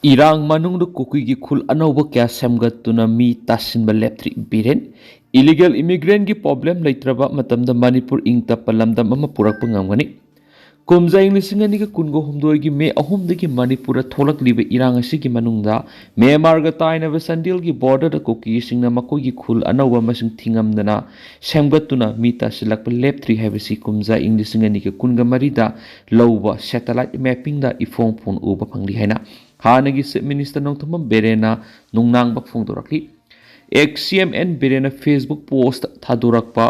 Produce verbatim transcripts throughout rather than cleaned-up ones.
ꯏꯔꯥꯡ ꯃꯅꯨꯡꯗ ꯀꯨꯀꯤꯒꯤ ꯈꯨꯜ ꯑꯅꯧꯕ ꯀꯌꯥ ꯁꯦꯝꯒꯠꯇꯨꯅ ꯃꯤ ꯇꯥꯁꯤꯟꯕ ꯂꯦꯞꯇ꯭ꯔꯤ꯫ ꯕꯤꯔꯦꯟ, ꯏꯂꯤꯒꯦꯜ ꯏꯃꯤꯒ꯭ꯔꯦꯟꯒꯤ ꯄ꯭ꯔꯣꯕ꯭ꯂꯦꯝ ꯂꯩꯇ꯭ꯔꯕ ꯃꯇꯝꯗ ꯃꯅꯤꯄꯨꯔ ꯏꯪ ꯇꯞꯄ ꯂꯝꯗꯝ ꯑꯃ ꯄꯨꯔꯛꯄ ꯉꯝꯒꯅꯤ꯫ ꯀꯨꯝꯖꯥ ꯏꯪ ꯂꯤꯁꯤꯡ ꯑꯅꯤꯒ ꯀꯨꯟꯒ ꯍꯨꯝꯗꯣꯏꯒꯤ ꯃꯦ ꯑꯍꯨꯝꯗꯒꯤ ꯃꯅꯤꯄꯨꯔꯗ ꯊꯣꯛꯂꯛꯂꯤꯕ ꯏꯔꯥꯡ ꯑꯁꯤꯒꯤ ꯃꯅꯨꯡꯗ ꯃ꯭ꯌꯥꯟꯃꯥꯔꯒ ꯇꯥꯏꯅꯕ ꯆꯥꯟꯗꯦꯜꯒꯤ ꯕꯣꯔꯗꯔꯗ ꯀꯨꯀꯤꯁꯤꯡꯅ ꯃꯈꯣꯏꯒꯤ ꯈꯨꯜ ꯑꯅꯧꯕ ꯑꯃꯁꯨꯡ ꯊꯤꯡꯉꯝꯗꯅ ꯁꯦꯝꯒꯠꯇꯨꯅ ꯃꯤ ꯇꯥꯁꯤꯜꯂꯛꯄ ꯂꯦꯞꯇ꯭ꯔꯤ ꯍꯥꯏꯕꯁꯤ ꯀꯨꯝꯖꯥ ꯏꯪ ꯂꯤꯁꯤꯡ ꯑꯅꯤꯒ ꯀꯨꯟꯒ ꯃꯔꯤꯗ ꯂꯧꯕ ꯁꯦꯇꯦꯂꯥꯏꯠ ꯃꯦꯞꯄꯤꯡꯗ ꯏꯐꯣꯡ ꯐꯣꯡꯅ ꯎꯕ ꯐꯪꯂꯤ ꯍꯥꯏꯅ ꯍꯥꯟꯅꯒꯤ ꯆꯤꯐ ꯃꯤꯅꯤꯁꯇꯔ ꯅꯣꯡꯊꯣꯝꯕꯝ ꯕꯤꯔꯦꯟꯅ ꯅꯨꯡꯅꯥꯡꯕ ꯐꯣꯡꯗꯣꯔꯛꯂꯤ꯫ ꯑꯦꯛꯁ ꯁꯤ ꯑꯦꯝ ꯑꯦꯟ ꯕꯤꯔꯦꯟꯅ ꯐꯦꯁꯕꯨꯛ ꯄꯣꯁꯇ ꯊꯥꯗꯣꯔꯛꯄ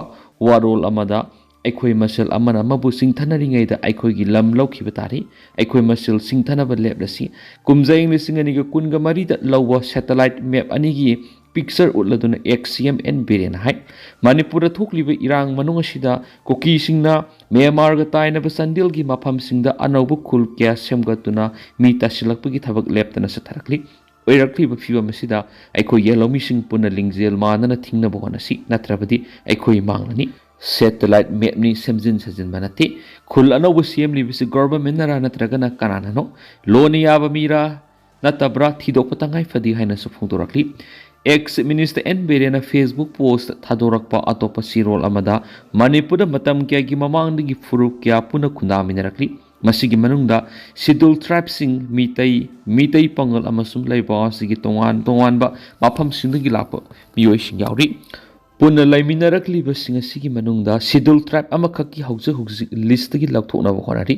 ꯋꯥꯔꯣꯜ ꯑꯃꯗ ꯑꯩꯈꯣꯏ ꯃꯁꯦꯜ ꯑꯃꯅ ꯑꯃꯕꯨ ꯆꯤꯡꯊꯅꯔꯤꯉꯩꯗ ꯑꯩꯈꯣꯏꯒꯤ ꯂꯝ ꯂꯧꯈꯤꯕ ꯇꯥꯔꯤ꯫ ꯑꯩꯈꯣꯏ ꯃꯁꯦꯜ ꯆꯤꯡꯊꯅꯕ ꯂꯦꯞꯂꯁꯤ꯫ ꯀꯨꯝꯖꯥ ꯏꯪ ꯂꯤꯁꯤꯡ ꯑꯅꯤꯒ ꯀꯨꯟꯒ ꯃꯔꯤꯗ ꯂꯧꯕ ꯁꯦꯇꯦꯂꯥꯏꯠ ꯃꯦꯞ ꯑꯅꯤꯒꯤ ꯄꯤꯛꯆꯔ ꯎꯠꯂꯗꯨꯅ ꯑꯦꯛꯁ ꯁꯤ ꯑꯦꯝ ꯑꯦꯟ ꯕꯤꯔꯦꯟꯅ ꯍꯥꯏ꯫ ꯃꯅꯤꯄꯨꯔꯗ ꯊꯣꯛꯂꯤꯕ ꯏꯔꯥꯡ ꯃꯅꯨꯡ ꯑꯁꯤꯗ ꯀꯨꯀꯤꯁꯤꯡꯅ ꯃ꯭ꯌꯥꯟꯃꯥꯔꯒ ꯇꯥꯏꯅꯕ ꯆꯥꯟꯗꯦꯜꯒꯤ ꯃꯐꯝꯁꯤꯡꯗ ꯑꯅꯧꯕ ꯈꯨꯜ ꯀꯌꯥ ꯁꯦꯝꯒꯠꯇꯨꯅ ꯃꯤ ꯇꯥꯁꯤꯜꯂꯛꯄꯒꯤ ꯊꯕꯛ ꯂꯦꯞꯇꯅ ꯆꯠꯊꯔꯛꯂꯤ꯫ ꯑꯣꯏꯔꯛꯂꯤꯕ ꯐꯤꯕꯝ ꯑꯁꯤꯗ ꯑꯩꯈꯣꯏꯒꯤ ꯂꯧꯃꯤꯁꯤꯡ ꯄꯨꯟꯅ ꯂꯤꯡꯖꯦꯜ ꯃꯥꯟꯅꯅ ꯊꯤꯡꯅꯕ ꯍꯣꯠꯅꯁꯤ, ꯅꯠꯇ꯭ꯔꯕꯗꯤ ꯑꯩꯈꯣꯏ ꯃꯥꯡꯂꯅꯤ꯫ ꯁꯦꯇꯦꯂꯥꯏꯠ ꯃꯦꯞꯅꯤ, ꯁꯦꯝꯖꯤꯟ ꯁꯥꯖꯤꯟꯕ ꯅꯠꯇꯦ꯫ ꯈꯨꯜ ꯑꯅꯧꯕ ꯁꯦꯝꯂꯤꯕꯁꯤ ꯒꯣꯚꯔꯟꯃꯦꯟꯠꯅꯔꯥ ꯅꯠꯇ꯭ꯔꯒꯅ ꯀꯅꯥꯅꯅꯣ? ꯂꯣꯟꯅ ꯌꯥꯕ ꯃꯤꯔꯥ ꯅꯠꯇꯕ꯭ꯔꯥ ꯊꯤꯗꯣꯛꯄ ꯇꯉꯥꯏ ꯐꯗꯦ ꯍꯥꯏꯅꯁꯨ ꯐꯣꯡꯗꯣꯔꯛꯂꯤ꯫ ꯑꯦꯛꯁ ꯃꯤꯅꯤꯁꯇꯔ ꯑꯦꯟ ꯕꯤꯔꯦꯟꯅ ꯐꯦꯁꯕꯨꯛ ꯄꯣꯁꯇ ꯊꯥꯗꯣꯔꯛꯄ ꯑꯇꯣꯞꯄ ꯆꯦꯔꯣꯜ ꯑꯃꯗ ꯃꯅꯤꯄꯨꯔꯗ ꯃꯇꯝ ꯀꯌꯥꯒꯤ ꯃꯃꯥꯡꯗꯒꯤ ꯐꯨꯔꯨꯞ ꯀꯌꯥ ꯄꯨꯟꯅ ꯈꯨꯟꯗꯥꯃꯤꯟꯅꯔꯛꯂꯤ꯫ ꯃꯁꯤꯒꯤ ꯃꯅꯨꯡꯗ ꯁꯦꯗ꯭ꯌꯨꯜ ꯇ꯭ꯔꯥꯏꯕꯁꯤꯡ, ꯃꯤꯇꯩ, ꯃꯤꯇꯩ ꯄꯥꯉꯜ ꯑꯃꯁꯨꯡ ꯂꯩꯕꯥꯛ ꯑꯁꯤꯒꯤ ꯇꯣꯉꯥꯟ ꯇꯣꯉꯥꯟꯕ ꯃꯐꯝꯁꯤꯡꯗꯒꯤ ꯂꯥꯛꯄ ꯃꯤꯑꯣꯏꯁꯤꯡ ꯌꯥꯎꯔꯤ꯫ ꯄꯨꯟꯅ ꯂꯩꯃꯤꯟꯅꯔꯛꯂꯤꯕꯁꯤꯡ ꯑꯁꯤꯒꯤ ꯃꯅꯨꯡꯗ ꯁꯦꯗ꯭ꯌꯨꯜ ꯇ꯭ꯔꯥꯏꯕ ꯑꯃꯈꯛꯀꯤ ꯍꯧꯖꯤꯛ ꯍꯧꯖꯤꯛ ꯂꯤꯁꯇꯒꯤ ꯂꯧꯊꯣꯛꯅꯕ ꯍꯣꯠꯅꯔꯤ꯫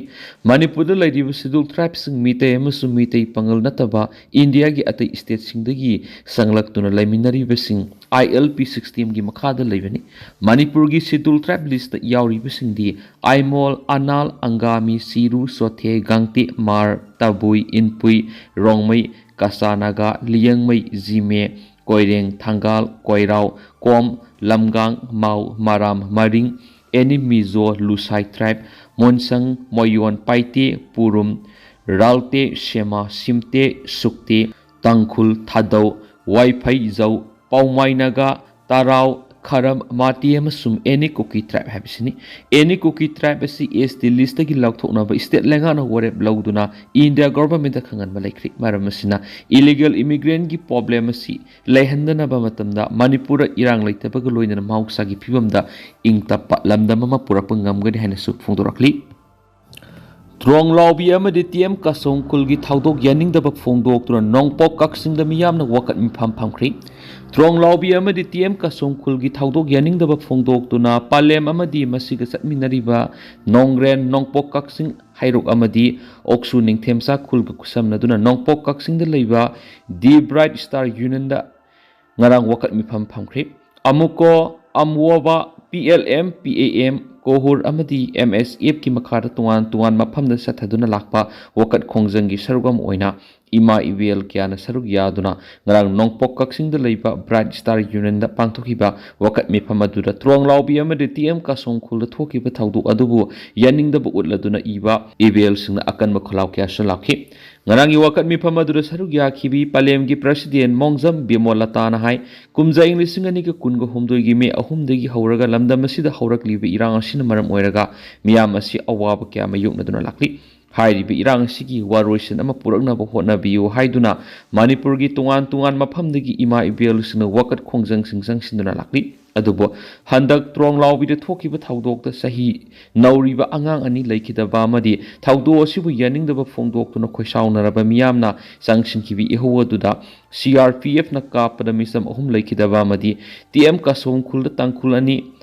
ꯃꯅꯤꯄꯨꯔꯗ ꯂꯩꯔꯤꯕ ꯁꯦꯗ꯭ꯌꯨꯜ ꯇ꯭ꯔꯥꯏꯕꯁꯤꯡ, ꯃꯤꯇꯩ ꯑꯃꯁꯨꯡ ꯃꯤꯇꯩ ꯄꯥꯉꯜ ꯅꯠꯇꯕ ꯏꯟꯗꯤꯌꯥꯒꯤ ꯑꯇꯩ ꯁ꯭ꯇꯦꯠꯁꯤꯡꯗꯒꯤ ꯆꯪꯂꯛꯇꯨꯅ ꯂꯩꯃꯤꯟꯅꯔꯤꯕꯁꯤꯡ ꯑꯥꯏ ꯑꯦꯜ ꯄꯤ ꯁꯤꯁꯇꯦꯝꯒꯤ ꯃꯈꯥꯗ ꯂꯩꯕꯅꯤ꯫ ꯃꯅꯤꯄꯨꯔꯒꯤ ꯁꯦꯗ꯭ꯌꯨꯜ ꯇ꯭ꯔꯥꯏꯕ ꯂꯤꯁꯇ ꯌꯥꯎꯔꯤꯕꯁꯤꯡꯗꯤ ꯑꯥꯏꯃꯣꯜ, ꯑꯅꯥꯜ, ꯑꯪꯒꯥꯃꯤ, ꯆꯤꯔꯨ, ꯆꯣꯊꯦ, ꯒꯥꯡꯇꯦ, ꯃꯥꯔ, ꯇꯕꯨꯏ, ꯏꯟꯄꯨꯏ, ꯔꯣꯡꯃꯩ, ꯀꯆꯥ ꯅꯥꯒꯥ, ꯂꯤꯌꯥꯡꯃꯩ, ꯖꯤꯃꯦ, ꯀꯣꯏꯔꯦꯡ, ꯊꯪꯒꯥꯜ, ꯀꯣꯏꯔꯥꯎ, ꯀꯣꯝ, ꯂꯝꯒꯥꯡ, ꯃꯥꯎ, ꯃꯔꯥꯝ, ꯃꯔꯤꯡ, ꯑꯦꯅꯤ, ꯃꯤꯖꯣ, ꯂꯨꯁꯥꯏ ꯇ꯭ꯔꯥꯏꯕ, ꯃꯣꯟꯁꯪ, ꯃꯣꯌꯣꯟ, ꯄꯥꯏꯇꯦ, ꯄꯨꯔꯨꯝ, ꯔꯥꯜꯇꯦ, ꯁꯦꯃꯥ, ꯁꯤꯝꯇꯦ, ꯁꯨꯛꯇꯦ, ꯇꯥꯡꯈꯨꯜ, ꯊꯥꯗꯧ, ꯋꯥꯏꯐꯩ, ꯖꯧ, ꯄꯥꯎꯃꯥꯏ ꯅꯥꯒꯥ, ꯇꯔꯥꯎ, ꯈꯔꯝ, ꯃꯥꯇꯤ ꯑꯃꯁꯨꯡ ꯑꯦꯅꯤ ꯀꯨꯀꯤ ꯇ꯭ꯔꯥꯏꯕ ꯍꯥꯏꯕꯁꯤꯅꯤ꯫ ꯑꯦꯅꯤ ꯀꯨꯀꯤ ꯇ꯭ꯔꯥꯏꯕ ꯑꯁꯤ ꯑꯦꯁ ꯇꯤ ꯂꯤꯁꯇꯒꯤ ꯂꯧꯊꯣꯛꯅꯕ ꯁ꯭ꯇꯦꯠ ꯂꯩꯉꯥꯛꯅ ꯋꯥꯔꯦꯞ ꯂꯧꯗꯨꯅ ꯏꯟꯗꯤꯌꯥ ꯒꯣꯚꯔꯟꯃꯦꯟꯠꯇ ꯈꯪꯍꯟꯕ ꯂꯩꯈ꯭ꯔꯤ꯫ ꯃꯔꯝ ꯑꯁꯤꯅ ꯏꯂꯤꯒꯦꯜ ꯏꯃꯤꯒ꯭ꯔꯦꯟꯒꯤ ꯄ꯭ꯔꯣꯕ꯭ꯂꯦꯝ ꯑꯁꯤ ꯂꯩꯍꯟꯗꯅꯕ ꯃꯇꯝꯗ ꯃꯅꯤꯄꯨꯔꯗ ꯏꯔꯥꯡ ꯂꯩꯇꯕꯒ ꯂꯣꯏꯅꯅ ꯃꯍꯧꯁꯥꯒꯤ ꯐꯤꯕꯝꯗ ꯏꯪ ꯇꯞꯄ ꯂꯝꯗꯝ ꯑꯃ ꯄꯨꯔꯛꯄ ꯉꯝꯒꯅꯤ ꯍꯥꯏꯅꯁꯨ ꯐꯣꯡꯗꯣꯔꯛꯂꯤ꯫ ꯇ꯭ꯔꯣꯡꯂꯥꯎꯕꯤ ꯑꯃꯗꯤ ꯇꯤ ꯑꯦꯝ ꯀꯁꯣꯡ ꯈꯨꯜꯒꯤ ꯊꯧꯗꯣꯛ ꯌꯥꯅꯤꯡꯗꯕ ꯐꯣꯡꯗꯣꯛꯇꯨꯅ ꯅꯣꯡꯄꯣꯛ ꯀꯛꯆꯤꯡꯗ ꯃꯤꯌꯥꯝꯅ ꯋꯥꯀꯠ ꯃꯤꯐꯝ ꯐꯝꯈ꯭ꯔꯤ꯫ ꯇ꯭ꯔꯣꯡꯂꯥꯎꯕꯤ ꯑꯃꯗꯤ ꯇꯤ ꯑꯦꯝ ꯀꯁꯣꯡ ꯈꯨꯜꯒꯤ ꯊꯧꯗꯣꯛ ꯌꯥꯅꯤꯡꯗꯕ ꯐꯣꯡꯗꯣꯛꯇꯨꯅ ꯄꯥꯂꯦꯝ ꯑꯃꯗꯤ ꯃꯁꯤꯒ ꯆꯠꯃꯤꯟꯅꯔꯤꯕ ꯅꯣꯡꯒ꯭ꯔꯦꯟ, ꯅꯣꯡꯄꯣꯛ ꯀꯛꯆꯤꯡ ꯍꯩꯔꯣꯛ ꯑꯃꯗꯤ ꯑꯣꯛꯁꯨ ꯅꯤꯡꯊꯦꯝꯆꯥ ꯈꯨꯜꯒ ꯈꯨꯠꯁꯝꯅꯗꯨꯅ ꯅꯣꯡꯄꯣꯛ ꯀꯛꯆꯤꯡꯗ ꯂꯩꯕ ꯗꯤ ꯕ꯭ꯔꯥꯏꯠ ꯁ꯭ꯇꯥꯔ ꯌꯨꯅꯤꯌꯟꯗ ꯉꯔꯥꯡ ꯋꯥꯀꯠ ꯃꯤꯐꯝ ꯐꯝꯈ꯭ꯔꯤ꯫ ꯑꯃꯨꯀꯣ, ꯑꯝꯋꯣꯕꯥ, P L M, P A M, ꯀꯣꯍꯨꯔ ꯑꯃꯗꯤ ꯑꯦꯝ ꯑꯦꯁ ꯑꯦꯐꯀꯤ ꯃꯈꯥꯗ ꯇꯣꯉꯥꯟ ꯇꯣꯉꯥꯟ ꯃꯐꯝꯗ ꯆꯠꯊꯗꯨꯅ ꯂꯥꯛꯄ ꯋꯥꯀꯠ ꯈꯣꯡꯖꯪꯒꯤ ꯁꯔꯨꯛ ꯑꯃ ꯑꯣꯏꯅ ꯏꯃꯥ ꯏꯕꯦꯜ ꯀꯌꯥꯅ ꯁꯔꯨꯛ ꯌꯥꯗꯨꯅ ꯉꯔꯥꯡ ꯅꯣꯡꯄꯣꯛ ꯀꯛꯆꯤꯡꯗ ꯂꯩꯕ ꯕ꯭ꯔꯥꯏꯠ ꯁ꯭ꯇꯥꯔ ꯌꯨꯅꯤꯌꯟꯗ ꯄꯥꯡꯊꯣꯛꯈꯤꯕ ꯋꯥꯀꯠ ꯃꯤꯐꯝ ꯑꯗꯨꯗ ꯇ꯭ꯔꯣꯡꯂꯥꯎꯕꯤ ꯑꯃꯗꯤ ꯇꯤ ꯑꯦꯝ ꯀꯁꯣꯡ ꯈꯨꯜꯗ ꯊꯣꯛꯈꯤꯕ ꯊꯧꯗꯣꯛ ꯑꯗꯨꯕꯨ ꯌꯥꯅꯤꯡꯗꯕ ꯎꯠꯂꯗꯨꯅ ꯏꯕ ꯏꯕꯦꯜꯁꯤꯡꯅ ꯑꯀꯟꯕ ꯈꯣꯜꯂꯥꯎ ꯀꯌꯥꯁꯨ ꯂꯥꯎꯈꯤ꯫ ꯉꯔꯥꯡꯒꯤ ꯋꯥꯀꯠ ꯃꯤꯐꯝ ꯑꯗꯨꯗ ꯁꯔꯨꯛ ꯌꯥꯈꯤꯕꯤ ꯄꯂꯦꯝꯒꯤ ꯄ꯭ꯔꯁꯤꯗꯦꯟ ꯃꯣꯡꯖꯝ ꯕꯤꯃꯣꯂꯇꯥꯅ ꯍꯥꯏ, ꯀꯨꯝꯖꯥ ꯏꯪ ꯂꯤꯁꯤꯡ ꯑꯅꯤꯒ ꯀꯨꯟꯒ ꯍꯨꯝꯗꯣꯏꯒꯤ ꯃꯦ ꯑꯍꯨꯝꯗꯒꯤ ꯍꯧꯔꯒ ꯂꯝꯗꯝ ꯑꯁꯤꯗ ꯍꯧꯔꯛꯂꯤꯕ ꯏꯔꯥꯡ ꯑꯁꯤꯅ ꯃꯔꯝ ꯑꯣꯏꯔꯒ ꯃꯤꯌꯥꯝ ꯑꯁꯤ ꯑꯋꯥꯕ ꯀꯌꯥ ꯃꯥꯌꯣꯛꯅꯗꯨꯅ ꯂꯥꯛꯂꯤ꯫ ꯍꯥꯏꯔꯤꯕ ꯏꯔꯥꯡ ꯑꯁꯤꯒꯤ ꯋꯥꯔꯣꯏꯁꯤꯟ ꯑꯃ ꯄꯨꯔꯛꯅꯕ ꯍꯣꯠꯅꯕꯤꯌꯨ ꯍꯥꯏꯗꯨꯅ ꯃꯅꯤꯄꯨꯔꯒꯤ ꯇꯣꯉꯥꯟ ꯇꯣꯉꯥꯟ ꯃꯐꯝꯗꯒꯤ ꯏꯃꯥ ꯏꯕꯦꯜꯁꯤꯡꯅ ꯋꯥꯀꯠ ꯈꯣꯡꯖꯪꯁꯤꯡ ꯆꯪꯁꯤꯟꯗꯨꯅ ꯂꯥꯛꯂꯤ꯫ ꯑꯗꯨꯕꯨ ꯍꯟꯗꯛ ꯇ꯭ꯔꯣꯡꯂꯥꯎꯕꯤꯗ ꯊꯣꯛꯈꯤꯕ ꯊꯧꯗꯣꯛꯇ ꯆꯍꯤ ꯅꯧꯔꯤꯕ ꯑꯉꯥꯡ ꯑꯅꯤ ꯂꯩꯈꯤꯗꯕ ꯑꯃꯗꯤ ꯊꯧꯗꯣꯛ ꯑꯁꯤꯕꯨ ꯌꯥꯅꯤꯡꯗꯕ ꯐꯣꯡꯗꯣꯛꯇꯨꯅ ꯈꯣꯏꯁꯥꯎꯅꯔꯕ ꯃꯤꯌꯥꯝꯅ ꯆꯪꯁꯤꯟꯈꯤꯕ ꯏꯍꯧ ꯑꯗꯨꯗ ꯁꯤ ꯑꯥꯔ ꯄꯤ ꯑꯦꯐꯅ ꯀꯥꯞꯄꯗ ꯃꯤꯆꯝ ꯑꯍꯨꯝ ꯂꯩꯈꯤꯗꯕ ꯑꯃꯗꯤ ꯇꯤ ꯑꯦꯝ ꯀꯁꯣꯡ ꯈꯨꯜꯗ ꯇꯥꯡꯈꯨꯜ ꯑꯅꯤ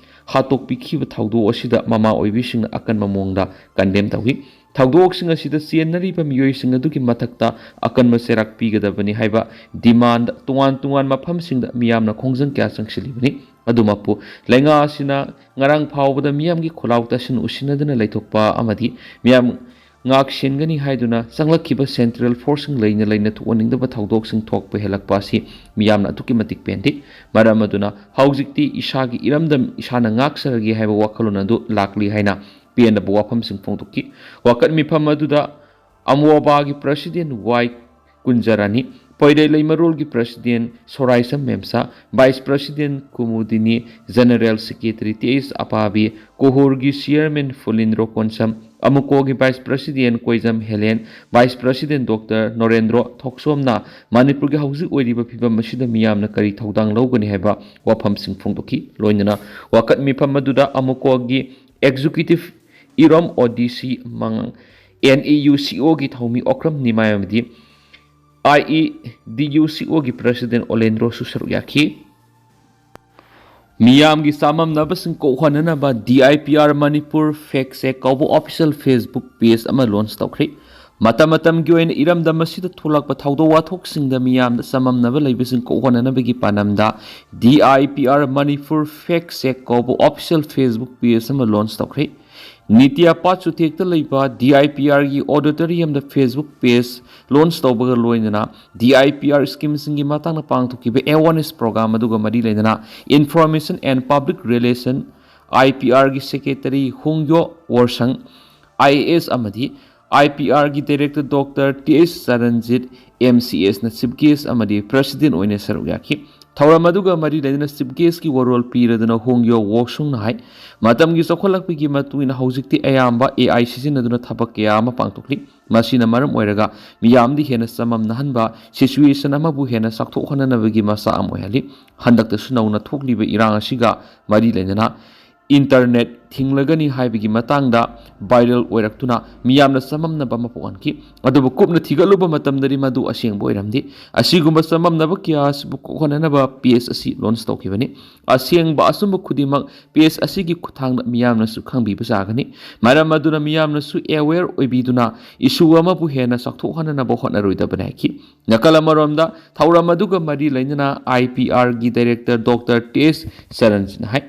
ꯍꯥꯠꯇꯣꯛꯄꯤꯈꯤꯕ ꯊꯧꯗꯣꯛ ꯑꯁꯤꯗ ꯃꯃꯥ ꯑꯣꯏꯕꯤꯁꯤꯡꯅ ꯑꯀꯟꯕ ꯃꯑꯣꯡꯗ ꯀꯟꯗꯦꯝ ꯇꯧꯏ꯫ ꯊꯧꯗꯣꯛꯁꯤꯡ ꯑꯁꯤꯗ ꯆꯦꯟꯅꯔꯤꯕ ꯃꯤꯑꯣꯏꯁꯤꯡ ꯑꯗꯨꯒꯤ ꯃꯊꯛꯇ ꯑꯀꯟꯕ ꯆꯩꯔꯥꯛ ꯄꯤꯒꯗꯕꯅꯤ ꯍꯥꯏꯕ ꯗꯤꯃꯥꯟꯗ ꯇꯣꯉꯥꯟ ꯇꯣꯉꯥꯟ ꯃꯐꯝꯁꯤꯡꯗ ꯃꯤꯌꯥꯝꯅ ꯈꯣꯡꯖꯪ ꯀꯌꯥ ꯆꯪꯁꯤꯜꯂꯤꯕꯅꯤ꯫ ꯑꯗꯨꯃꯛꯄꯨ ꯂꯩꯉꯥꯛ ꯑꯁꯤꯅ ꯉꯔꯥꯡ ꯐꯥꯎꯕꯗ ꯃꯤꯌꯥꯝꯒꯤ ꯈꯣꯜꯂꯥꯎ ꯇꯥꯁꯤꯟ ꯎꯁꯤꯟꯅꯗꯅ ꯂꯩꯊꯣꯛꯄ ꯑꯃꯗꯤ ꯃꯤꯌꯥꯝ ꯉꯥꯛ ꯁꯦꯟꯒꯅꯤ ꯍꯥꯏꯗꯨꯅ ꯆꯪꯂꯛꯈꯤꯕ ꯁꯦꯟꯇ꯭ꯔꯦꯜ ꯐꯣꯔꯁꯁꯤꯡ ꯂꯩꯅ ꯂꯩꯅ ꯊꯣꯛꯍꯟꯅꯤꯡꯗꯕ ꯊꯧꯗꯣꯛꯁꯤꯡ ꯊꯣꯛꯄ ꯍꯦꯜꯂꯛꯄ ꯑꯁꯤ ꯃꯤꯌꯥꯝꯅ ꯑꯗꯨꯛꯀꯤ ꯃꯇꯤꯛ ꯄꯦꯟꯗꯦ꯫ ꯃꯔꯝ ꯑꯗꯨꯅ ꯍꯧꯖꯤꯛꯇꯤ ꯏꯁꯥꯒꯤ ꯏꯔꯝꯗꯝ ꯏꯁꯥꯅ ꯉꯥꯛꯆꯔꯒꯦ ꯍꯥꯏꯕ ꯋꯥꯈꯜꯂꯣꯟ ꯑꯗꯨ ꯂꯥꯛꯂꯤ ꯍꯥꯏꯅ ꯄꯦꯟꯗꯕ ꯋꯥꯐꯝꯁꯤꯡ ꯐꯣꯡꯗꯣꯛꯈꯤ꯫ ꯋꯥꯀꯠ ꯃꯤꯐꯝ ꯑꯗꯨꯗ ꯑꯃꯣꯕꯥꯒꯤ ꯄ꯭ꯔꯁꯤꯗꯦꯟ ꯋꯥꯏ ꯀꯨꯟꯖꯔꯥꯅꯤ, ꯄꯣꯏꯔꯩ ꯂꯩꯃꯔꯣꯜꯒꯤ president Soraisam Memcha, vice president Kumudini, general secretary T H Apabi, ꯀꯣꯍꯣꯔꯒꯤ ꯆꯤꯌꯔꯃꯦꯟ ꯐꯨꯂꯤꯟꯗ꯭ꯔꯣ ꯀꯣꯟꯁꯝ, ꯑꯃꯨꯀꯣꯒꯤ vice president Koijam Helen, vice president doctor Norendro ꯊꯣꯛꯁꯣꯝꯅ ꯃꯅꯤꯄꯨꯔꯒꯤ ꯍꯧꯖꯤꯛ ꯑꯣꯏꯔꯤꯕ ꯐꯤꯕꯝ ꯑꯁꯤꯗ ꯃꯤꯌꯥꯝꯅ ꯀꯔꯤ ꯊꯧꯗꯥꯡ ꯂꯧꯒꯅꯤ ꯍꯥꯏꯕ ꯋꯥꯐꯝꯁꯤꯡ ꯐꯣꯡꯗꯣꯛꯈꯤ꯫ ꯂꯣꯏꯅꯅ ꯋꯥꯀꯠ ꯃꯤꯐꯝ ꯑꯗꯨꯗ ꯑꯃꯨꯀꯣꯒꯤ ꯑꯦꯛꯖꯤꯀ꯭ꯌꯨꯇꯤꯚ ꯏꯔꯣꯝ ꯑꯣ ꯗꯤ ꯁꯤ ꯃꯉꯥꯡ, ꯑꯦꯟ ꯏ ꯌꯨ ꯁꯤ ꯑꯣꯒꯤ ꯊꯧꯃꯤ ꯑꯣꯀ꯭ꯔꯝ ꯅꯤꯃꯥꯏ ꯑꯃꯗꯤ ꯑꯥꯏ ꯏ ꯗꯤ ꯌꯨ ꯁꯤ ꯑꯣꯒꯤ ꯄ꯭ꯔꯁꯤꯗꯦꯟ ꯑꯣꯂꯦꯟꯗ꯭ꯔꯣꯁꯨ ꯁꯔꯨꯛ ꯌꯥꯈꯤ꯫ ꯃꯤꯌꯥꯝꯒꯤ ꯆꯃꯝꯅꯕꯁꯤꯡ ꯀꯣꯛꯍꯟꯅꯅꯕ D I P R Manipur fact check ꯀꯧꯕ ꯑꯣꯐꯤꯁꯤꯌꯦꯜ ꯐꯦꯁꯕꯨꯛ ꯄꯦꯖ ꯑꯃ ꯂꯣꯟꯆ ꯇꯧꯈ꯭ꯔꯤ꯫ ꯃꯇꯝ ꯃꯇꯝꯒꯤ ꯑꯣꯏꯅ ꯏꯔꯝꯗꯝ ꯑꯁꯤꯗ ꯊꯣꯛꯂꯛꯄ ꯊꯧꯗꯣꯛ ꯋꯥꯊꯣꯛꯁꯤꯡꯗ ꯃꯤꯌꯥꯝꯗ ꯆꯃꯝꯅꯕ ꯂꯩꯕꯁꯤꯡ ꯀꯣꯛꯍꯟꯅꯅꯕꯒꯤ ꯄꯥꯟꯗꯝꯗ D I P R Manipur fact check ꯀꯧꯕ ꯑꯣꯐꯤꯁꯤꯌꯦꯜ ꯐꯦꯁꯕꯨꯛ ꯄꯦꯖ ꯑꯃ ꯂꯣꯟꯆ ꯇꯧꯈ꯭ꯔꯤ꯫ ꯅꯤꯇ꯭ꯌꯥ ꯄꯥꯠ ꯆꯨꯊꯦꯛꯇ ꯂꯩꯕ ꯗꯤ ꯑꯥꯏ ꯄꯤ ꯑꯥꯔꯒꯤ ꯑꯣꯗꯤꯇꯣꯔꯤꯌꯝꯗ ꯐꯦꯁꯕꯨꯛ ꯄꯦꯖ ꯂꯣꯟꯆ ꯇꯧꯕꯒ ꯂꯣꯏꯅꯅ ꯗꯤ ꯑꯥꯏ ꯄꯤ ꯑꯥꯔ ꯁ꯭ꯀꯤꯝꯁꯤꯡꯒꯤ ꯃꯇꯥꯡꯗ ꯄꯥꯡꯊꯣꯛꯈꯤꯕ ꯑꯦꯋꯥꯔꯅꯦꯁ ꯄ꯭ꯔꯣꯒ꯭ꯔꯥꯝ ꯑꯗꯨꯒ ꯃꯔꯤ ꯂꯩꯅꯅ information and public relations, I P ꯑꯥꯔꯒꯤ secretary Hongyo Worshang, I A S ꯑꯃꯗꯤ ꯑꯥꯏ ꯄꯤ ꯑꯥꯔꯒꯤ director doctor T S Charanjit, M C ꯑꯦꯁꯅ ꯆꯤꯐ ꯒꯦꯁ ꯑꯃꯗꯤ ꯄ꯭ꯔꯁꯤꯗꯦꯟ ꯑꯣꯏꯅ ꯁꯔꯨꯛ ꯌꯥꯈꯤ꯫ ꯊꯧꯔꯝ ꯑꯗꯨꯒ ꯃꯔꯤ ꯂꯩꯅꯅ ꯆꯤꯐ ꯒꯦꯁꯀꯤ ꯋꯥꯔꯣꯜ ꯄꯤꯔꯗꯨꯅ ꯍꯣꯡꯌꯣ ꯋꯣꯁꯨꯡꯅ ꯍꯥꯏ, ꯃꯇꯝꯒꯤ ꯆꯥꯎꯈꯠꯂꯛꯄꯒꯤ ꯃꯇꯨꯡ ꯏꯟꯅ ꯍꯧꯖꯤꯛꯇꯤ ꯑꯦ ꯑꯥꯏ ꯁꯤꯖꯤꯟꯅꯗꯨꯅ ꯊꯕꯛ ꯀꯌꯥ ꯑꯃ ꯄꯥꯡꯊꯣꯛꯂꯤ꯫ ꯃꯁꯤꯅ ꯃꯔꯝ ꯑꯣꯏꯔꯒ ꯃꯤꯌꯥꯝꯗ ꯍꯦꯟꯅ ꯆꯃꯝꯅꯍꯟꯕ ꯁꯤꯆꯨꯋꯦꯁꯟ ꯑꯃꯕꯨ ꯍꯦꯟꯅ ꯆꯥꯎꯊꯣꯛꯍꯟꯅꯅꯕꯒꯤ ꯃꯆꯥꯛ ꯑꯃ ꯑꯣꯏꯍꯜꯂꯤ꯫ ꯍꯟꯗꯛꯇꯁꯨ ꯅꯧꯅ ꯊꯣꯛꯂꯤꯕ ꯏꯔꯥꯡ ꯑꯁꯤꯒ ꯃꯔꯤ ꯂꯩꯅꯅ ꯏꯟꯇꯔꯅꯦꯠ ꯊꯤꯡꯂꯒꯅꯤ ꯍꯥꯏꯕꯒꯤ ꯃꯇꯥꯡꯗ ꯚꯥꯏꯔꯦꯜ ꯑꯣꯏꯔꯛꯇꯨꯅ ꯃꯤꯌꯥꯝꯅ ꯆꯃꯝꯅꯕ ꯑꯃ ꯄꯣꯛꯍꯟꯈꯤ꯫ ꯑꯗꯨꯕꯨ ꯀꯨꯞꯅ ꯊꯤꯒꯠꯂꯨꯕ ꯃꯇꯝꯗꯗꯤ ꯃꯗꯨ ꯑꯁꯦꯡꯕ ꯑꯣꯏꯔꯝꯗꯦ꯫ ꯑꯁꯤꯒꯨꯝꯕ ꯆꯃꯝꯅꯕ ꯀꯌꯥ ꯑꯁꯤꯕꯨ ꯀꯣꯛꯍꯟꯅꯅꯕ ꯄꯦꯖ ꯑꯁꯤ ꯂꯣꯟꯆ ꯇꯧꯈꯤꯕꯅꯤ꯫ ꯑꯁꯦꯡꯕ ꯑꯆꯨꯝꯕ ꯈꯨꯗꯤꯡꯃꯛ ꯄꯦꯖ ꯑꯁꯤꯒꯤ ꯈꯨꯠꯊꯥꯡꯗ ꯃꯤꯌꯥꯝꯅꯁꯨ ꯈꯪꯕꯤꯕ ꯁꯥꯒꯅꯤ꯫ ꯃꯔꯝ ꯑꯗꯨꯅ ꯃꯤꯌꯥꯝꯅꯁꯨ ꯑꯦꯋꯦꯌꯔ ꯑꯣꯏꯕꯤꯗꯨꯅ ꯏꯁꯨ ꯑꯃꯕꯨ ꯍꯦꯟꯅ ꯆꯥꯎꯊꯣꯛꯍꯟꯅꯅꯕ ꯍꯣꯠꯅꯔꯣꯏꯗꯕꯅꯤ ꯍꯥꯏꯈꯤ꯫ ꯅꯥꯀꯜ ꯑꯃꯔꯣꯝꯗ ꯊꯧꯔꯝ ꯑꯗꯨꯒ ꯃꯔꯤ ꯂꯩꯅꯅ ꯑꯥꯏ ꯄꯤ ꯑꯥꯔꯒꯤ ꯗꯥꯏꯔꯦꯛꯇꯔ ꯗꯣꯛꯇꯔ ꯇꯤ ꯑꯦꯁ ꯆꯔꯟꯖꯤꯠꯅ ꯍꯥꯏ,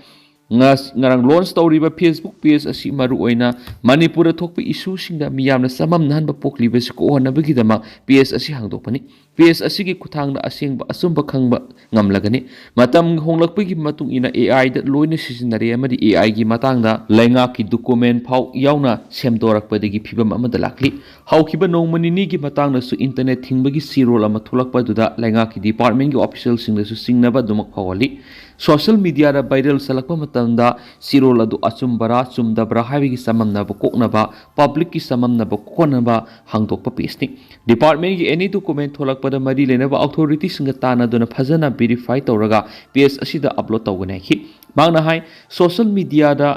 ꯉꯁ-, ꯉꯔꯥꯡ ꯂꯣꯟꯆ ꯇꯧꯔꯤꯕ ꯐꯦꯁꯕꯨꯛ ꯄꯦꯖ ꯑꯁꯤ ꯃꯔꯨꯑꯣꯏꯅ ꯃꯅꯤꯄꯨꯔꯗ ꯊꯣꯛꯄ ꯏꯁꯨꯁꯤꯡꯗ ꯃꯤꯌꯥꯝꯅ ꯆꯃꯝꯅꯍꯟꯕ ꯄꯣꯛꯂꯤꯕꯁꯤ ꯀꯣꯛꯍꯟꯅꯕꯒꯤꯗꯃꯛ ꯄꯦꯖ ꯑꯁꯤ ꯍꯥꯡꯗꯣꯛꯄꯅꯤ꯫ ꯄꯦꯖ ꯑꯁꯤꯒꯤ ꯈꯨꯠꯊꯥꯡꯗ ꯑꯁꯦꯡꯕ ꯑꯆꯨꯝꯕ ꯈꯪꯕ ꯉꯝꯂꯒꯅꯤ꯫ ꯃꯇꯝ ꯍꯣꯡꯂꯛꯄꯒꯤ ꯃꯇꯨꯡ ꯏꯟꯅ ꯑꯦ ꯑꯥꯏꯗ ꯂꯣꯏꯅ ꯁꯤꯖꯤꯟꯅꯔꯦ ꯑꯃꯗꯤ ꯑꯦ ꯑꯥꯏꯒꯤ ꯃꯇꯥꯡꯗ ꯂꯩꯉꯥꯛꯀꯤ ꯗꯣꯀꯨꯃꯦꯟ ꯐꯥꯎ ꯌꯥꯎꯅ ꯁꯦꯝꯗꯣꯔꯛꯄꯗꯒꯤ ꯐꯤꯕꯝ ꯑꯃꯗ ꯂꯥꯛꯂꯤ꯫ ꯍꯧꯈꯤꯕ ꯅꯣꯡꯃ ꯅꯤꯅꯤꯒꯤ ꯃꯇꯥꯡꯗꯁꯨ ꯏꯟꯇꯔꯅꯦꯠ ꯊꯤꯡꯕꯒꯤ ꯆꯦꯔꯣꯜ ꯑꯃ ꯊꯣꯛꯂꯛꯄ ꯑꯗꯨꯗ ꯂꯩꯉꯥꯛꯀꯤ ꯗꯤꯄꯥꯔꯠꯃꯦꯟꯒꯤ ꯑꯣꯐꯤꯁꯤꯌꯦꯜꯁꯤꯡꯗꯁꯨ ꯆꯤꯡꯅꯕ ꯑꯗꯨꯃꯛ ꯐꯥꯎꯍꯜꯂꯤ꯫ ꯁꯣꯁꯤꯌꯦꯜ ꯃꯤꯗꯤꯌꯥꯗ ꯚꯥꯏꯔꯦꯜ ꯆꯠꯂꯛꯄ ꯃꯇꯝꯗ ꯆꯦꯔꯣꯜ ꯑꯗꯨ ꯑꯆꯨꯝꯕꯔꯥ ꯆꯨꯝꯗꯕ꯭ꯔꯥ ꯍꯥꯏꯕꯒꯤ ꯆꯃꯝꯅꯕ ꯀꯣꯛꯅꯕ, ꯄꯕ꯭ꯂꯤꯛꯀꯤ ꯆꯃꯝꯅꯕ ꯀꯣꯛꯍꯟꯅꯕ ꯍꯥꯡꯗꯣꯛꯄ ꯄꯦꯖꯅꯤ꯫ ꯗꯤꯄꯥꯔꯠꯃꯦꯟꯒꯤ ꯑꯦꯅꯤ ꯗꯣꯀꯨꯃꯦꯟ ꯊꯣꯛꯂꯛꯄꯗ ꯃꯔꯤ ꯂꯩꯅꯕ ꯑꯣꯊꯣꯔꯤꯇꯤꯁꯤꯡꯒ ꯇꯥꯟꯅꯗꯨꯅ ꯐꯖꯅ ꯚꯦꯔꯤꯐꯥꯏ ꯇꯧꯔꯒ ꯄꯦꯖ ꯑꯁꯤꯗ ꯑꯞꯂꯣꯗ ꯇꯧꯒꯅꯤ ꯍꯥꯏꯈꯤ꯫ ꯃꯍꯥꯛꯅ ꯍꯥꯏ, ꯁꯣꯁꯤꯌꯦꯜ ꯃꯤꯗꯤꯌꯥꯗ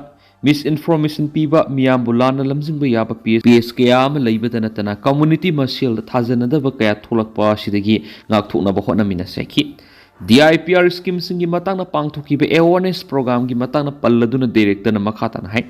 ꯃꯤꯁꯏꯟꯐꯣꯔꯃꯦꯁꯟ ꯄꯤꯕ, ꯃꯤꯌꯥꯝꯕꯨ ꯂꯥꯟꯅ ꯂꯝꯖꯤꯡꯕ ꯌꯥꯕ ꯄꯦꯖ, ꯄꯦꯖ ꯀꯌꯥ ꯑꯃ ꯂꯩꯕꯗ ꯅꯠꯇꯅ ꯀꯝꯃ꯭ꯌꯨꯅꯤꯇꯤ ꯃꯁꯦꯜꯗ ꯊꯥꯖꯅꯗꯕ ꯀꯌꯥ ꯊꯣꯛꯂꯛꯄ ꯑꯁꯤꯗꯒꯤ ꯉꯥꯛꯊꯣꯛꯅꯕ ꯍꯣꯠꯅꯃꯤꯟꯅꯁꯤ ꯍꯥꯏꯈꯤ꯫ ꯗꯤ ꯑꯥꯏ ꯄꯤ ꯑꯥꯔ ꯁ꯭ꯀꯤꯝꯁꯤꯡꯒꯤ ꯃꯇꯥꯡꯗ ꯄꯥꯡꯊꯣꯛꯈꯤꯕ ꯑꯦꯋꯥꯔꯅꯦꯁ ꯄ꯭ꯔꯣꯒ꯭ꯔꯥꯝꯒꯤ ꯃꯇꯥꯡꯗ ꯄꯜꯂꯗꯨꯅ ꯗꯥꯏꯔꯦꯛꯇꯔꯅ ꯃꯈꯥ ꯇꯥꯅ ꯍꯥꯏ,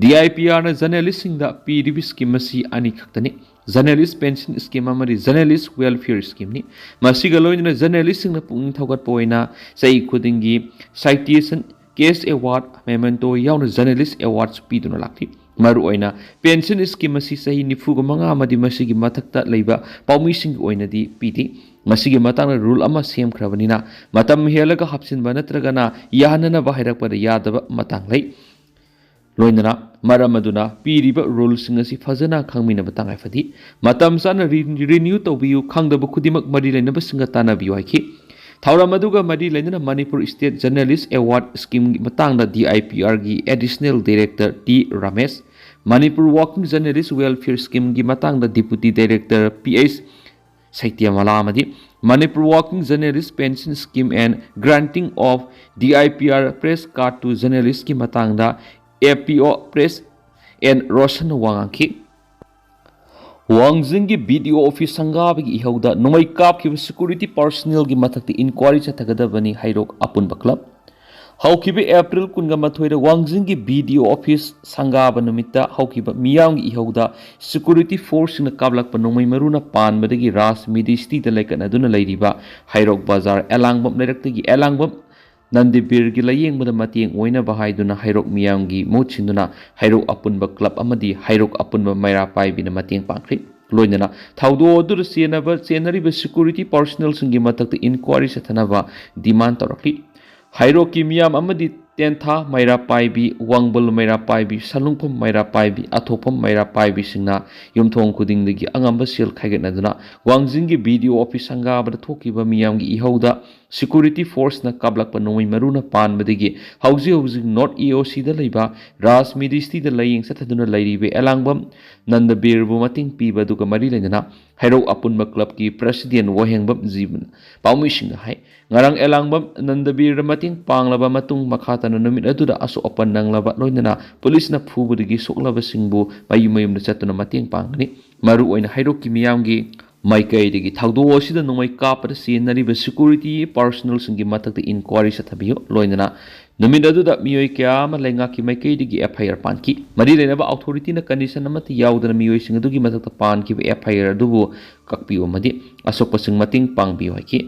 ꯗꯤ ꯑꯥꯏ ꯄꯤ ꯑꯥꯔꯅ ꯖꯔꯅꯦꯂꯤꯁꯁꯤꯡꯗ ꯄꯤꯔꯤꯕ ꯁ꯭ꯀꯤꯝ ꯑꯁꯤ ꯑꯅꯤꯈꯛꯇꯅꯤ꯫ ꯖꯔꯅꯦꯂꯤꯁ ꯄꯦꯟꯁꯟ ꯁ꯭ꯀꯤꯝ ꯑꯃꯗꯤ ꯖꯔꯅꯦꯂꯤꯁ ꯋꯦꯜꯐꯤꯌꯔ ꯁ꯭ꯀꯤꯝꯅꯤ꯫ ꯃꯁꯤꯒ ꯂꯣꯏꯅꯅ ꯖꯔꯅꯦꯂꯤꯁꯁꯤꯡꯅ ꯄꯨꯛꯅꯤꯡ ꯊꯧꯒꯠꯄ ꯑꯣꯏꯅ ꯆꯍꯤ ꯈꯨꯗꯤꯡꯒꯤ ꯁꯥꯏꯇꯦꯁꯟ, ꯀꯦꯁ ꯑꯦꯋꯥꯔꯗ, ꯃꯦꯃꯦꯟꯇꯣ ꯌꯥꯎꯅ ꯖꯔꯅꯦꯂꯤꯁ ꯑꯦꯋꯥꯔꯗꯁꯨ ꯄꯤꯗꯨꯅ ꯂꯥꯛꯂꯤ꯫ ꯃꯔꯨꯑꯣꯏꯅ ꯄꯦꯟꯁꯟ ꯁ꯭ꯀꯤꯝ ꯑꯁꯤ ꯆꯍꯤ ꯅꯤꯐꯨꯒ ꯃꯉꯥ ꯑꯃꯗꯤ ꯃꯁꯤꯒꯤ ꯃꯊꯛꯇ ꯂꯩꯕ ꯄꯥꯎꯃꯤꯁꯤꯡꯒꯤ ꯑꯣꯏꯅꯗꯤ ꯄꯤꯗꯦ꯫ ꯃꯁꯤꯒꯤ ꯃꯇꯥꯡꯗ ꯔꯨꯜ ꯑꯃ ꯁꯦꯝꯈ꯭ꯔꯕꯅꯤꯅ ꯃꯇꯝ ꯍꯦꯜꯂꯒ ꯍꯥꯞꯆꯤꯟꯕ ꯅꯠꯇ꯭ꯔꯒꯅ ꯌꯥꯍꯟꯅꯅꯕ ꯍꯥꯏꯔꯛꯄꯗ ꯌꯥꯗꯕ ꯃꯇꯥꯡ ꯂꯩ꯫ ꯂꯣꯏꯅꯅ ꯃꯔꯝ ꯑꯗꯨꯅ ꯄꯤꯔꯤꯕ ꯔꯨꯜꯁꯤꯡ ꯑꯁꯤ ꯐꯖꯅ ꯈꯪꯃꯤꯟꯅꯕ ꯇꯉꯥꯏ ꯐꯗꯦ꯫ ꯃꯇꯝ ꯆꯥꯅ ꯔꯤ-, ꯔꯤꯅ꯭ꯌꯨ ꯇꯧꯕꯤꯌꯨ꯫ ꯈꯪꯗꯕ ꯈꯨꯗꯤꯡꯃꯛ ꯃꯔꯤ ꯂꯩꯅꯕꯁꯤꯡꯒ ꯇꯥꯟꯅꯕꯤꯌꯨ ꯍꯥꯏꯈꯤ꯫ ꯊꯧꯔꯝ ꯑꯗꯨꯒ ꯃꯔꯤ ꯂꯩꯅꯅ ꯃꯅꯤꯄꯨꯔ ꯁ꯭ꯇꯦꯠ ꯖꯔꯅꯦꯂꯤꯁ ꯑꯦꯋꯥꯔꯗ ꯁ꯭ꯀꯤꯝꯒꯤ ꯃꯇꯥꯡꯗ ꯗꯤ ꯑꯥꯏ ꯄꯤ ꯑꯥꯔꯒꯤ additional director T Ramesh, Manipur working journalist welfare ꯁ꯭ꯀꯤꯝꯒꯤ ꯃꯇꯥꯡꯗ deputy director P H Satyamala ꯑꯃꯗꯤ Manipur Working Journalist Pension Scheme and Granting of D I P R press card to journalistꯀꯤ ꯃꯇꯥꯡꯗ ꯑꯦ ꯄꯤ ꯑꯣ Press and ꯔꯣꯁꯟꯅ ꯋꯥ ꯉꯥꯡꯈꯤ꯫ ꯋꯥꯡꯖꯤꯡꯒꯤ ꯕꯤ ꯗꯤ ꯑꯣ office ꯁꯪꯒꯥꯕꯒꯤ ꯏꯍꯧꯗ ꯅꯣꯡꯃꯩ ꯀꯥꯞꯈꯤꯕ ꯁꯦꯀ꯭ꯌꯨꯔꯤꯇꯤ ꯄꯥꯔꯁꯣꯅꯦꯜꯒꯤ ꯃꯊꯛꯇ ꯏꯟꯀ꯭ꯋꯥꯔꯤ ꯆꯠꯊꯒꯗꯕꯅꯤ ꯍꯩꯔꯣꯛ ꯑꯄꯨꯟꯕ ꯀ꯭ꯂꯕ꯫ ꯍꯧꯈꯤꯕ ꯑꯦꯄ꯭ꯔꯤꯜ ꯀꯨꯟꯒ ꯃꯥꯊꯣꯏꯗ ꯋꯥꯡꯖꯤꯡꯒꯤ ꯕꯤ ꯗꯤ ꯑꯣ ꯑꯣꯐꯤꯁ ꯁꯪꯒꯥꯕ ꯅꯨꯃꯤꯠꯇ ꯍꯧꯈꯤꯕ ꯃꯤꯌꯥꯝꯒꯤ ꯏꯍꯧꯗ ꯁꯦꯀ꯭ꯌꯨꯔꯤꯇꯤ ꯐꯣꯔꯁꯁꯤꯡꯅ ꯀꯥꯞꯂꯛꯄ ꯅꯣꯡꯃꯩ ꯃꯔꯨꯅ ꯄꯥꯟꯕꯗꯒꯤ ꯔꯥꯖ ꯃꯤꯗꯤ ꯁꯤꯇꯤꯗ ꯂꯩꯀꯠꯅꯗꯨꯅ ꯂꯩꯔꯤꯕ ꯍꯩꯔꯣꯛ ꯕꯖꯥꯔ ꯑꯦꯂꯥꯡꯕꯝ ꯂꯩꯔꯛꯇꯒꯤ ꯑꯦꯂꯥꯡꯕꯝ ꯅꯟꯗꯤꯕꯤꯔꯒꯤ ꯂꯥꯌꯦꯡꯕꯗ ꯃꯇꯦꯡ ꯑꯣꯏꯅꯕ ꯍꯥꯏꯗꯨꯅ ꯍꯩꯔꯣꯛ ꯃꯤꯌꯥꯝꯒꯤ ꯃꯍꯨꯠ ꯁꯤꯟꯗꯨꯅ ꯍꯩꯔꯣꯛ ꯑꯄꯨꯟꯕ ꯀ꯭ꯂꯕ ꯑꯃꯗꯤ ꯍꯩꯔꯣꯛ ꯑꯄꯨꯟꯕ ꯃꯩꯔꯥ ꯄꯥꯏꯕꯤꯅ ꯃꯇꯦꯡ ꯄꯥꯡꯈ꯭ꯔꯤ꯫ ꯂꯣꯏꯅꯅ ꯊꯧꯗꯣꯛ ꯑꯗꯨꯗ ꯆꯦꯟꯅꯕ ꯆꯦꯟꯅꯔꯤꯕ ꯁꯦꯀ꯭ꯌꯨꯔꯤꯇꯤ ꯄꯥꯔꯁꯣꯅꯦꯜꯁꯤꯡꯒꯤ ꯃꯊꯛꯇ ꯏꯟꯀ꯭ꯋꯥꯔꯤ ꯆꯠꯊꯅꯕ ꯗꯤꯃꯥꯟ ꯇꯧꯔꯛꯂꯤ꯫ ꯍꯩꯔꯣꯛꯀꯤ ꯃꯤꯌꯥꯝ ꯑꯃꯗꯤ ꯇꯦꯟꯊꯥ ꯃꯩꯔꯥ ꯄꯥꯏꯕꯤ, ꯋꯥꯡꯕꯜ ꯃꯩꯔꯥ ꯄꯥꯏꯕꯤ, ꯁꯂꯨꯡꯐꯝ ꯃꯩꯔꯥ ꯄꯥꯏꯕꯤ, ꯑꯊꯣꯛꯐꯝ ꯃꯩꯔꯥ ꯄꯥꯏꯕꯤꯁꯤꯡꯅ ꯌꯨꯝꯊꯣꯡ ꯈꯨꯗꯤꯡꯗꯒꯤ ꯑꯉꯝꯕ ꯁꯦꯜ ꯈꯥꯏꯒꯠꯅꯗꯨꯅ ꯋꯥꯡꯖꯤꯡꯒꯤ BDO ꯑꯣꯐꯤꯁ ꯍꯪꯒꯥꯕꯗ ꯊꯣꯛꯈꯤꯕ ꯃꯤꯌꯥꯝꯒꯤ ꯏꯍꯧꯗ ꯁꯦꯀ꯭ꯌꯨꯔꯤꯇꯤ ꯐꯣꯔꯁꯅ ꯀꯥꯞꯂꯛꯄ ꯅꯣꯡꯃꯩ ꯃꯔꯨꯅ ꯄꯥꯟꯕꯗꯒꯤ ꯍꯧꯖꯤꯛ ꯍꯧꯖꯤꯛ ꯅꯣꯔꯠ EOCꯗ ꯂꯩꯕ ꯔꯥꯖ ꯃꯤꯗꯤꯁꯇꯤꯗ ꯂꯥꯌꯦꯡ ꯆꯠꯊꯗꯨꯅ ꯂꯩꯔꯤꯕ ꯑꯦꯂꯥꯡꯕꯝ ꯅꯟꯗꯕꯤꯔꯕꯨ ꯃꯇꯦꯡ ꯄꯤꯕ ꯑꯗꯨꯒ ꯃꯔꯤ ꯂꯩꯅꯅ ꯍꯩꯔꯣꯛ ꯑꯄꯨꯟꯕ ꯀ꯭ꯂꯕꯀꯤ ꯄ꯭ꯔꯦꯁꯤꯗꯦꯟ ꯋꯥꯍꯦꯡꯕꯝ ꯖꯤꯕꯟ ꯄꯥꯎꯃꯤꯁꯤꯡꯅ ꯍꯥꯏ꯫ ꯉꯔꯥꯡ ꯑꯦꯂꯥꯡꯕꯝ ꯅꯟꯗꯕꯤꯔꯗ ꯃꯇꯦꯡ ꯄꯥꯡꯂꯕ ꯃꯇꯨꯡ ꯃꯈꯥ ꯇꯥꯅ ꯅꯨꯃꯤꯠ ꯑꯗꯨꯗ ꯑꯁꯣꯛ ꯑꯄꯟ ꯅꯪꯂꯕ ꯂꯣꯏꯅꯅ ꯄꯨꯂꯤꯁꯅ ꯐꯨꯕꯗꯒꯤ ꯁꯣꯛꯂꯕꯁꯤꯡꯕꯨ ꯃꯌꯨꯝ ꯃꯌꯨꯝꯗ ꯆꯠꯇꯨꯅ ꯃꯇꯦꯡ ꯄꯥꯡꯒꯅꯤ꯫ ꯃꯔꯨꯑꯣꯏꯅ ꯍꯩꯔꯣꯛꯀꯤ ꯃꯤꯌꯥꯝꯒꯤ ꯃꯥꯏꯀꯩꯗꯒꯤ ꯊꯧꯗꯣꯛ ꯑꯁꯤꯗ ꯅꯣꯡꯃꯩ ꯀꯥꯞꯄꯗ ꯆꯦꯟꯅꯔꯤꯕ ꯁꯦꯀ꯭ꯌꯨꯔꯤꯇꯤ ꯄꯥꯔꯁꯣꯅꯦꯜꯁꯤꯡꯒꯤ ꯃꯊꯛꯇ ꯏꯟꯀ꯭ꯋꯥꯔꯤ ꯆꯠꯊꯕꯤꯌꯨ꯫ ꯂꯣꯏꯅꯅ ꯅꯨꯃꯤꯠ ꯑꯗꯨꯗ ꯃꯤꯑꯣꯏ ꯀꯌꯥ ꯑꯃ ꯂꯩꯉꯥꯛꯀꯤ ꯃꯥꯏꯀꯩꯗꯒꯤ FIR ꯄꯥꯟꯈꯤ꯫ ꯃꯔꯤ ꯂꯩꯅꯕ ꯑꯣꯊꯣꯔꯤꯇꯤꯅ ꯀꯟꯗꯤꯁꯟ ꯑꯃꯠꯇ ꯌꯥꯎꯗꯅ ꯃꯤꯑꯣꯏꯁꯤꯡ ꯑꯗꯨꯒꯤ ꯃꯊꯛꯇ ꯄꯥꯟꯈꯤꯕ FIR ꯑꯗꯨꯕꯨ ꯀꯛꯄꯤꯌꯨ ꯑꯃꯗꯤ ꯑꯁꯣꯛꯄꯁꯤꯡ ꯃꯇꯦꯡ ꯄꯥꯡꯕꯤꯌꯨ ꯍꯥꯏꯈꯤ꯫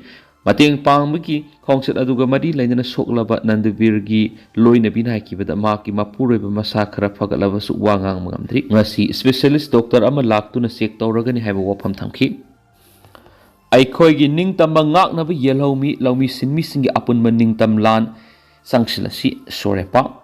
ꯃꯇꯦꯡ ꯄꯥꯡꯕꯒꯤ ꯈꯣꯡꯆꯠ ꯑꯗꯨꯒ ꯃꯔꯤ ꯂꯩꯅꯅ ꯁꯣꯛꯂꯕ ꯅꯟꯗꯕꯤꯔꯒꯤ ꯂꯣꯏꯅꯕꯤꯅ ꯍꯥꯏꯈꯤꯕꯗ ꯃꯍꯥꯛꯀꯤ ꯃꯄꯨꯔꯣꯏꯕ ꯃꯁꯥ ꯈꯔ ꯐꯒꯠꯂꯕꯁꯨ ꯋꯥ ꯉꯥꯡꯕ ꯉꯝꯗ꯭ꯔꯤ꯫ ꯉꯁꯤ ꯁ꯭ꯄꯦꯁꯤꯌꯦꯂꯤꯁ꯭ꯠ ꯗꯣꯛꯇꯔ ꯑꯃ ꯂꯥꯛꯇꯨꯅ ꯆꯦꯛ ꯇꯧꯔꯒꯅꯤ ꯍꯥꯏꯕ ꯋꯥꯐꯝ ꯊꯝꯈꯤ꯫ ꯑꯩꯈꯣꯏꯒꯤ ꯅꯤꯡꯇꯝꯕ ꯉꯥꯛꯅꯕ ꯌꯦꯜꯍꯧꯃꯤ ꯂꯧꯃꯤ ꯁꯤꯟꯃꯤꯁꯤꯡꯒꯤ ꯑꯄꯨꯟꯕ ꯅꯤꯡꯇꯝ ꯂꯥꯟ ꯆꯪꯁꯤꯜꯂꯁꯤ ꯁꯣꯔꯦꯄꯥ꯫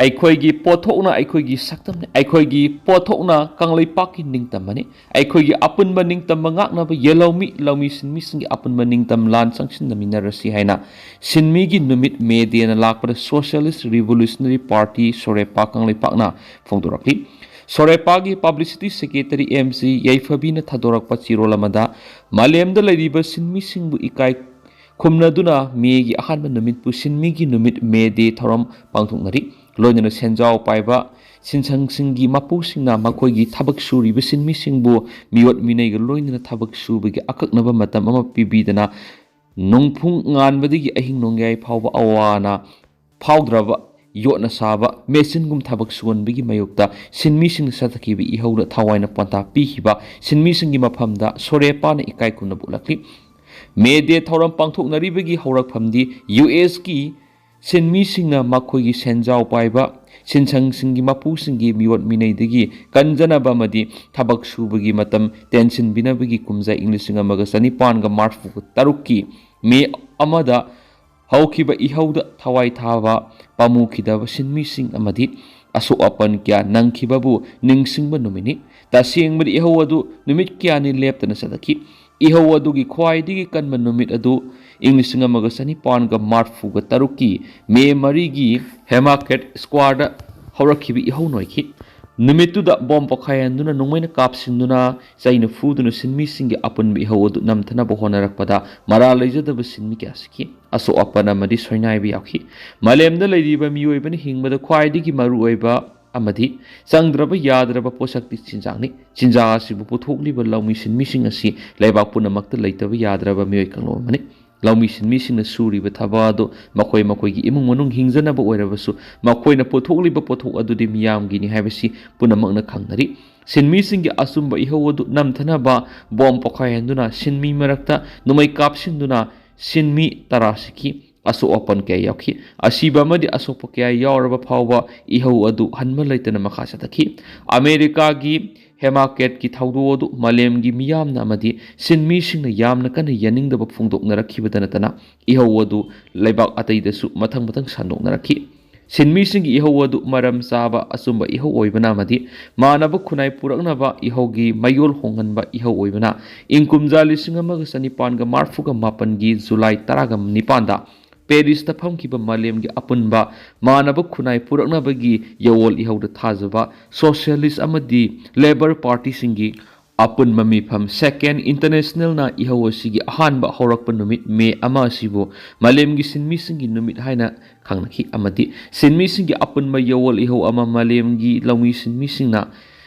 ꯑꯩꯈꯣꯏꯒꯤ ꯄꯣꯠꯊꯣꯛꯅ ꯑꯩꯈꯣꯏꯒꯤ ꯁꯛꯇꯝꯅꯤ꯫ ꯑꯩꯈꯣꯏꯒꯤ ꯄꯣꯠꯊꯣꯛꯅ ꯀꯪꯂꯩꯄꯥꯛꯀꯤ ꯅꯤꯡꯇꯝꯕꯅꯤ꯫ ꯑꯩꯈꯣꯏꯒꯤ ꯑꯄꯨꯟꯕ ꯅꯤꯡꯇꯝꯕ ꯉꯥꯛꯅꯕ ꯌꯦꯜꯍꯧꯃꯤ ꯂꯧꯃꯤ ꯁꯤꯟꯃꯤꯁꯤꯡꯒꯤ ꯑꯄꯨꯟꯕ ꯅꯤꯡꯇꯝ ꯂꯥꯟ ꯆꯪꯁꯤꯟꯅꯃꯤꯟꯅꯔꯁꯤ ꯍꯥꯏꯅ ꯁꯤꯟꯃꯤꯒꯤ ꯅꯨꯃꯤꯠ ꯃꯦ ꯗꯦꯅ ꯂꯥꯛꯄꯗ Socialist Revolutionary Party ꯁꯣꯔꯦꯄꯥ ꯀꯪꯂꯩꯄꯥꯛꯅ ꯐꯣꯡꯗꯣꯔꯛꯂꯤ꯫ ꯁꯣꯔꯦꯄꯥꯒꯤ ꯄꯕ꯭ꯂꯤꯁꯤꯇꯤ ꯁꯦꯀ꯭ꯔꯦꯇꯔꯤ M C ꯌꯥꯏꯐꯕꯤꯅ ꯊꯥꯗꯣꯔꯛꯄ ꯆꯦꯔꯣꯜ ꯑꯃꯗ ꯃꯥꯂꯦꯝꯗ ꯂꯩꯔꯤꯕ ꯁꯤꯟꯃꯤꯁꯤꯡꯕꯨ ꯏꯀꯥꯏ ꯈꯨꯝꯅꯗꯨꯅ ꯃꯦꯒꯤ ꯑꯍꯥꯟꯕ ꯅꯨꯃꯤꯠꯄꯨ ꯁꯤꯟꯃꯤꯒꯤ ꯅꯨꯃꯤꯠ ꯃꯦ ꯗꯦ ꯊꯧꯔꯝ ꯄꯥꯡꯊꯣꯛꯅꯔꯤ꯫ ꯂꯣꯏꯅꯅ ꯁꯦꯟꯖꯥꯎ ꯄꯥꯏꯕ ꯁꯤꯟꯁꯪꯁꯤꯡꯒꯤ ꯃꯄꯨꯁꯤꯡꯅ ꯃꯈꯣꯏꯒꯤ ꯊꯕꯛ ꯁꯨꯔꯤꯕ ꯁꯤꯟꯃꯤꯁꯤꯡꯕꯨ ꯃꯤꯑꯣꯠ ꯃꯤꯅꯩꯒ ꯂꯣꯏꯅꯅ ꯊꯕꯛ ꯁꯨꯕꯒꯤ ꯑꯀꯛꯅꯕ ꯃꯇꯝ ꯑꯃ ꯄꯤꯕꯤꯗꯅ ꯅꯣꯡꯐꯨꯡ ꯉꯥꯟꯕꯗꯒꯤ ꯑꯍꯤꯡ ꯅꯣꯡꯌꯥꯏ ꯐꯥꯎꯕ ꯑꯋꯥ ꯑꯅꯥ ꯐꯥꯎꯗ꯭ꯔꯕ ꯌꯣꯠꯅ ꯁꯥꯕ ꯃꯦꯆꯤꯟꯒꯨꯝ ꯊꯕꯛ ꯁꯨꯍꯟꯕꯒꯤ ꯃꯥꯌꯣꯛꯇ ꯁꯤꯟꯃꯤꯁꯤꯡꯅ ꯆꯠꯊꯈꯤꯕ ꯏꯍꯧꯗ ꯊꯋꯥꯏꯅ ꯄꯣꯟꯊꯥ ꯄꯤꯈꯤꯕ ꯁꯤꯟꯃꯤꯁꯤꯡꯒꯤ ꯃꯐꯝꯗ ꯁꯣꯔꯦꯄꯥꯅ ꯏꯀꯥꯏ ꯈꯨꯝꯅꯕ ꯎꯠꯂꯛꯂꯤ꯫ ꯃꯦ ꯗꯦ ꯊꯧꯔꯝ ꯄꯥꯡꯊꯣꯛꯅꯔꯤꯕꯒꯤ ꯍꯧꯔꯛꯐꯝꯗꯤ ꯌꯨ ꯑꯦꯁꯀꯤ ꯁꯤꯟꯃꯤꯁꯤꯡꯅ ꯃꯈꯣꯏꯒꯤ ꯁꯦꯟꯖꯥꯎ ꯄꯥꯏꯕ ꯁꯤꯟꯁꯪꯁꯤꯡꯒꯤ ꯃꯄꯨꯁꯤꯡꯒꯤ ꯃꯤꯑꯣꯠ ꯃꯤꯅꯩꯗꯒꯤ ꯀꯟꯖꯅꯕ ꯑꯃꯗꯤ ꯊꯕꯛ ꯁꯨꯕꯒꯤ ꯃꯇꯝ ꯇꯦꯟꯁꯤꯟꯕꯤꯅꯕꯒꯤ ꯀꯨꯝꯖꯥ ꯏꯪ ꯂꯤꯁꯤꯡ ꯑꯃꯒ ꯆꯅꯤꯄꯥꯟꯒ ꯃꯔꯐꯨ ꯇꯔꯨꯛꯀꯤ ꯃꯦ ꯑꯃꯗ ꯍꯧꯈꯤꯕ ꯏꯍꯧꯗ ꯊꯋꯥꯏ ꯊꯥꯕ ꯄꯥꯝꯃꯨꯈꯤꯗꯕ ꯁꯤꯟꯃꯤꯁꯤꯡ ꯑꯃꯗꯤ ꯑꯁꯣꯛ ꯑꯄꯟ ꯀꯌꯥ ꯅꯪꯈꯤꯕꯕꯨ ꯅꯤꯡꯁꯤꯡꯕ ꯅꯨꯃꯤꯠꯅꯤ꯫ ꯇꯁꯦꯡꯕꯗꯤ ꯏꯍꯧ ꯑꯗꯨ ꯅꯨꯃꯤꯠ ꯀꯌꯥꯅꯤ ꯂꯦꯞꯇꯅ ꯆꯠꯊꯈꯤ꯫ ꯏꯍꯧ ꯑꯗꯨꯒꯤ ꯈ꯭ꯋꯥꯏꯗꯒꯤ ꯀꯟꯕ ꯅꯨꯃꯤꯠ ꯑꯗꯨ ꯏꯪ ꯂꯤꯁꯤꯡ ꯑꯃꯒ ꯆꯅꯤꯄꯥꯟꯒ ꯃꯔꯐꯨꯒ ꯇꯔꯨꯛꯀꯤ ꯃꯦ ꯃꯔꯤꯒꯤ ꯍꯦꯃꯥꯀꯦꯠ ꯁ꯭ꯀ꯭ꯋꯥꯔꯗ ꯍꯧꯔꯛꯈꯤꯕ ꯏꯍꯧ ꯅꯣꯏꯈꯤ꯫ ꯅꯨꯃꯤꯠꯇꯨꯗ ꯕꯣꯝ ꯄꯣꯈꯥꯏꯍꯟꯗꯨꯅ, ꯅꯣꯡꯃꯩꯅ ꯀꯥꯞꯁꯤꯟꯗꯨꯅ, ꯆꯩꯅ ꯐꯨꯗꯨꯅ ꯁꯤꯟꯃꯤꯁꯤꯡꯒꯤ ꯑꯄꯨꯟꯕ ꯏꯍꯧ ꯑꯗꯨ ꯅꯝꯊꯅꯕ ꯍꯣꯠꯅꯔꯛꯄꯗ ꯃꯔꯥꯜ ꯂꯩꯖꯗꯕ ꯁꯤꯟꯃꯤ ꯀꯌꯥ ꯁꯤꯈꯤ꯫ ꯑꯁꯣꯛ ꯑꯄꯟ ꯑꯃꯗꯤ ꯁꯣꯏꯅꯥꯏꯕ ꯌꯥꯎꯈꯤ꯫ ꯃꯥꯂꯦꯝꯗ ꯂꯩꯔꯤꯕ ꯃꯤꯑꯣꯏꯕꯅ ꯍꯤꯡꯕꯗ ꯈ꯭ꯋꯥꯏꯗꯒꯤ ꯃꯔꯨꯑꯣꯏꯕ ꯑꯃꯗꯤ ꯆꯪꯗ꯭ꯔꯕ ꯌꯥꯗ꯭ꯔꯕ ꯄꯣꯠꯁꯛꯇꯤ ꯆꯤꯟꯖꯥꯛꯅꯤ꯫ ꯆꯤꯟꯖꯥꯛ ꯑꯁꯤꯕꯨ ꯄꯨꯊꯣꯛꯂꯤꯕ ꯂꯧꯃꯤ ꯁꯤꯟꯃꯤꯁꯤꯡ ꯑꯁꯤ ꯂꯩꯕꯥꯛ ꯄꯨꯝꯅꯃꯛꯇ ꯂꯩꯇꯕ ꯌꯥꯗ꯭ꯔꯕ ꯃꯤꯑꯣꯏ ꯀꯥꯡꯂꯨꯞ ꯑꯃꯅꯤ꯫ ꯂꯧꯃꯤ ꯁꯤꯟꯃꯤꯁꯤꯡꯅ ꯁꯨꯔꯤꯕ ꯊꯕꯛ ꯑꯗꯨ ꯃꯈꯣꯏ ꯃꯈꯣꯏꯒꯤ ꯏꯃꯨꯡ ꯃꯅꯨꯡ ꯍꯤꯡꯖꯅꯕ ꯑꯣꯏꯔꯕꯁꯨ, ꯃꯈꯣꯏꯅ ꯄꯨꯊꯣꯛꯂꯤꯕ ꯄꯣꯠꯊꯣꯛ ꯑꯗꯨꯗꯤ ꯃꯤꯌꯥꯝꯒꯤꯅꯤ ꯍꯥꯏꯕꯁꯤ ꯄꯨꯝꯅꯃꯛꯅ ꯈꯪꯅꯔꯤ꯫ ꯁꯤꯟꯃꯤꯁꯤꯡꯒꯤ ꯑꯆꯨꯝꯕ ꯏꯍꯧ ꯑꯗꯨ ꯅꯝꯊꯅꯕ ꯕꯣꯝ ꯄꯣꯈꯥꯏꯍꯟꯗꯨꯅ, ꯁꯤꯟꯃꯤ ꯃꯔꯛꯇ ꯅꯣꯡꯃꯩ ꯀꯥꯞꯁꯤꯟꯗꯨꯅ ꯁꯤꯟꯃꯤ ꯇꯔꯥ ꯁꯤꯈꯤ꯫ ꯑꯁꯣꯛ ꯑꯄꯟ ꯀꯌꯥ ꯌꯥꯎꯈꯤ꯫ ꯑꯁꯤꯕ ꯑꯃꯗꯤ ꯑꯁꯣꯛꯄ ꯀꯌꯥ ꯌꯥꯎꯔꯕ ꯐꯥꯎꯕ ꯏꯍꯧ ꯑꯗꯨ ꯍꯟꯕ ꯂꯩꯇꯅ ꯃꯈꯥ ꯆꯠꯊꯈꯤ꯫ ꯑꯃꯦꯔꯤꯀꯥꯒꯤ ꯍꯦꯃꯥꯀꯦꯠꯀꯤ ꯊꯧꯗꯣꯛ ꯑꯗꯨ ꯃꯥꯂꯦꯝꯒꯤ ꯃꯤꯌꯥꯝꯅ ꯑꯃꯗꯤ ꯁꯤꯟꯃꯤꯁꯤꯡꯅ ꯌꯥꯝꯅ ꯀꯟꯅ ꯌꯥꯅꯤꯡꯗꯕ ꯐꯣꯡꯗꯣꯛꯅꯔꯛꯈꯤꯕꯗ ꯅꯠꯇꯅ, ꯏꯍꯧ ꯑꯗꯨ ꯂꯩꯕꯥꯛ ꯑꯇꯩꯗꯁꯨ ꯃꯊꯪ ꯃꯊꯪ ꯁꯟꯗꯣꯛꯅꯔꯛꯈꯤ꯫ ꯁꯤꯟꯃꯤꯁꯤꯡꯒꯤ ꯏꯍꯧ ꯑꯗꯨ ꯃꯔꯝ ꯆꯥꯕ ꯑꯆꯨꯝꯕ ꯏꯍꯧ ꯑꯣꯏꯕꯅ ꯑꯃꯗꯤ ꯃꯥꯟꯅꯕ ꯈꯨꯟꯅꯥꯏ ꯄꯨꯔꯛꯅꯕ ꯏꯍꯧꯒꯤ ꯃꯌꯣꯜ ꯍꯣꯡꯍꯟꯕ ꯏꯍꯧ ꯑꯣꯏꯕꯅ, ꯏꯪ ꯀꯨꯝꯖꯥ ꯂꯤꯁꯤꯡ ꯑꯃꯒ ꯆꯅꯤꯄꯥꯟꯒ ꯃꯔꯐꯨꯒ ꯃꯥꯄꯟꯒꯤ ꯖꯨꯂꯥꯏ ꯇꯔꯥꯒ ꯅꯤꯄꯥꯟꯗ ꯄꯦꯔꯤꯁꯇ ꯐꯝꯈꯤꯕ ꯃꯥꯂꯦꯝꯒꯤ ꯑꯄꯨꯟꯕ ꯃꯥꯟꯅꯕ ꯈꯨꯟꯅꯥꯏ ꯄꯨꯔꯛꯅꯕꯒꯤ ꯌꯋꯣꯜ ꯏꯍꯧꯗ ꯊꯥꯖꯕ ꯁꯣꯁꯤꯌꯦꯂꯤꯁ ꯑꯃꯗꯤ ꯂꯦꯕꯔ ꯄꯥꯔꯇꯤꯁꯤꯡꯒꯤ ꯑꯄꯨꯟꯕ ꯃꯤꯐꯝ, ꯁꯦꯀꯦꯟ ꯏꯟꯇꯔꯅꯦꯁꯅꯦꯜꯅ ꯏꯍꯧ ꯑꯁꯤꯒꯤ ꯑꯍꯥꯟꯕ ꯍꯧꯔꯛꯄ ꯅꯨꯃꯤꯠ, ꯃꯦ ꯑꯃ ꯑꯁꯤꯕꯨ ꯃꯥꯂꯦꯝꯒꯤ ꯁꯤꯟꯃꯤꯁꯤꯡꯒꯤ ꯅꯨꯃꯤꯠ ꯍꯥꯏꯅ ꯈꯪꯅꯈꯤ ꯑꯃꯗꯤ ꯁꯤꯟꯃꯤꯁꯤꯡꯒꯤ ꯑꯄꯨꯟꯕ ꯌꯋꯣꯜ ꯏꯍꯧ ꯑꯃ ꯃꯥꯂꯦꯝꯒꯤ ꯂꯧꯃꯤ ꯁꯤꯟꯃꯤꯁꯤꯡꯅ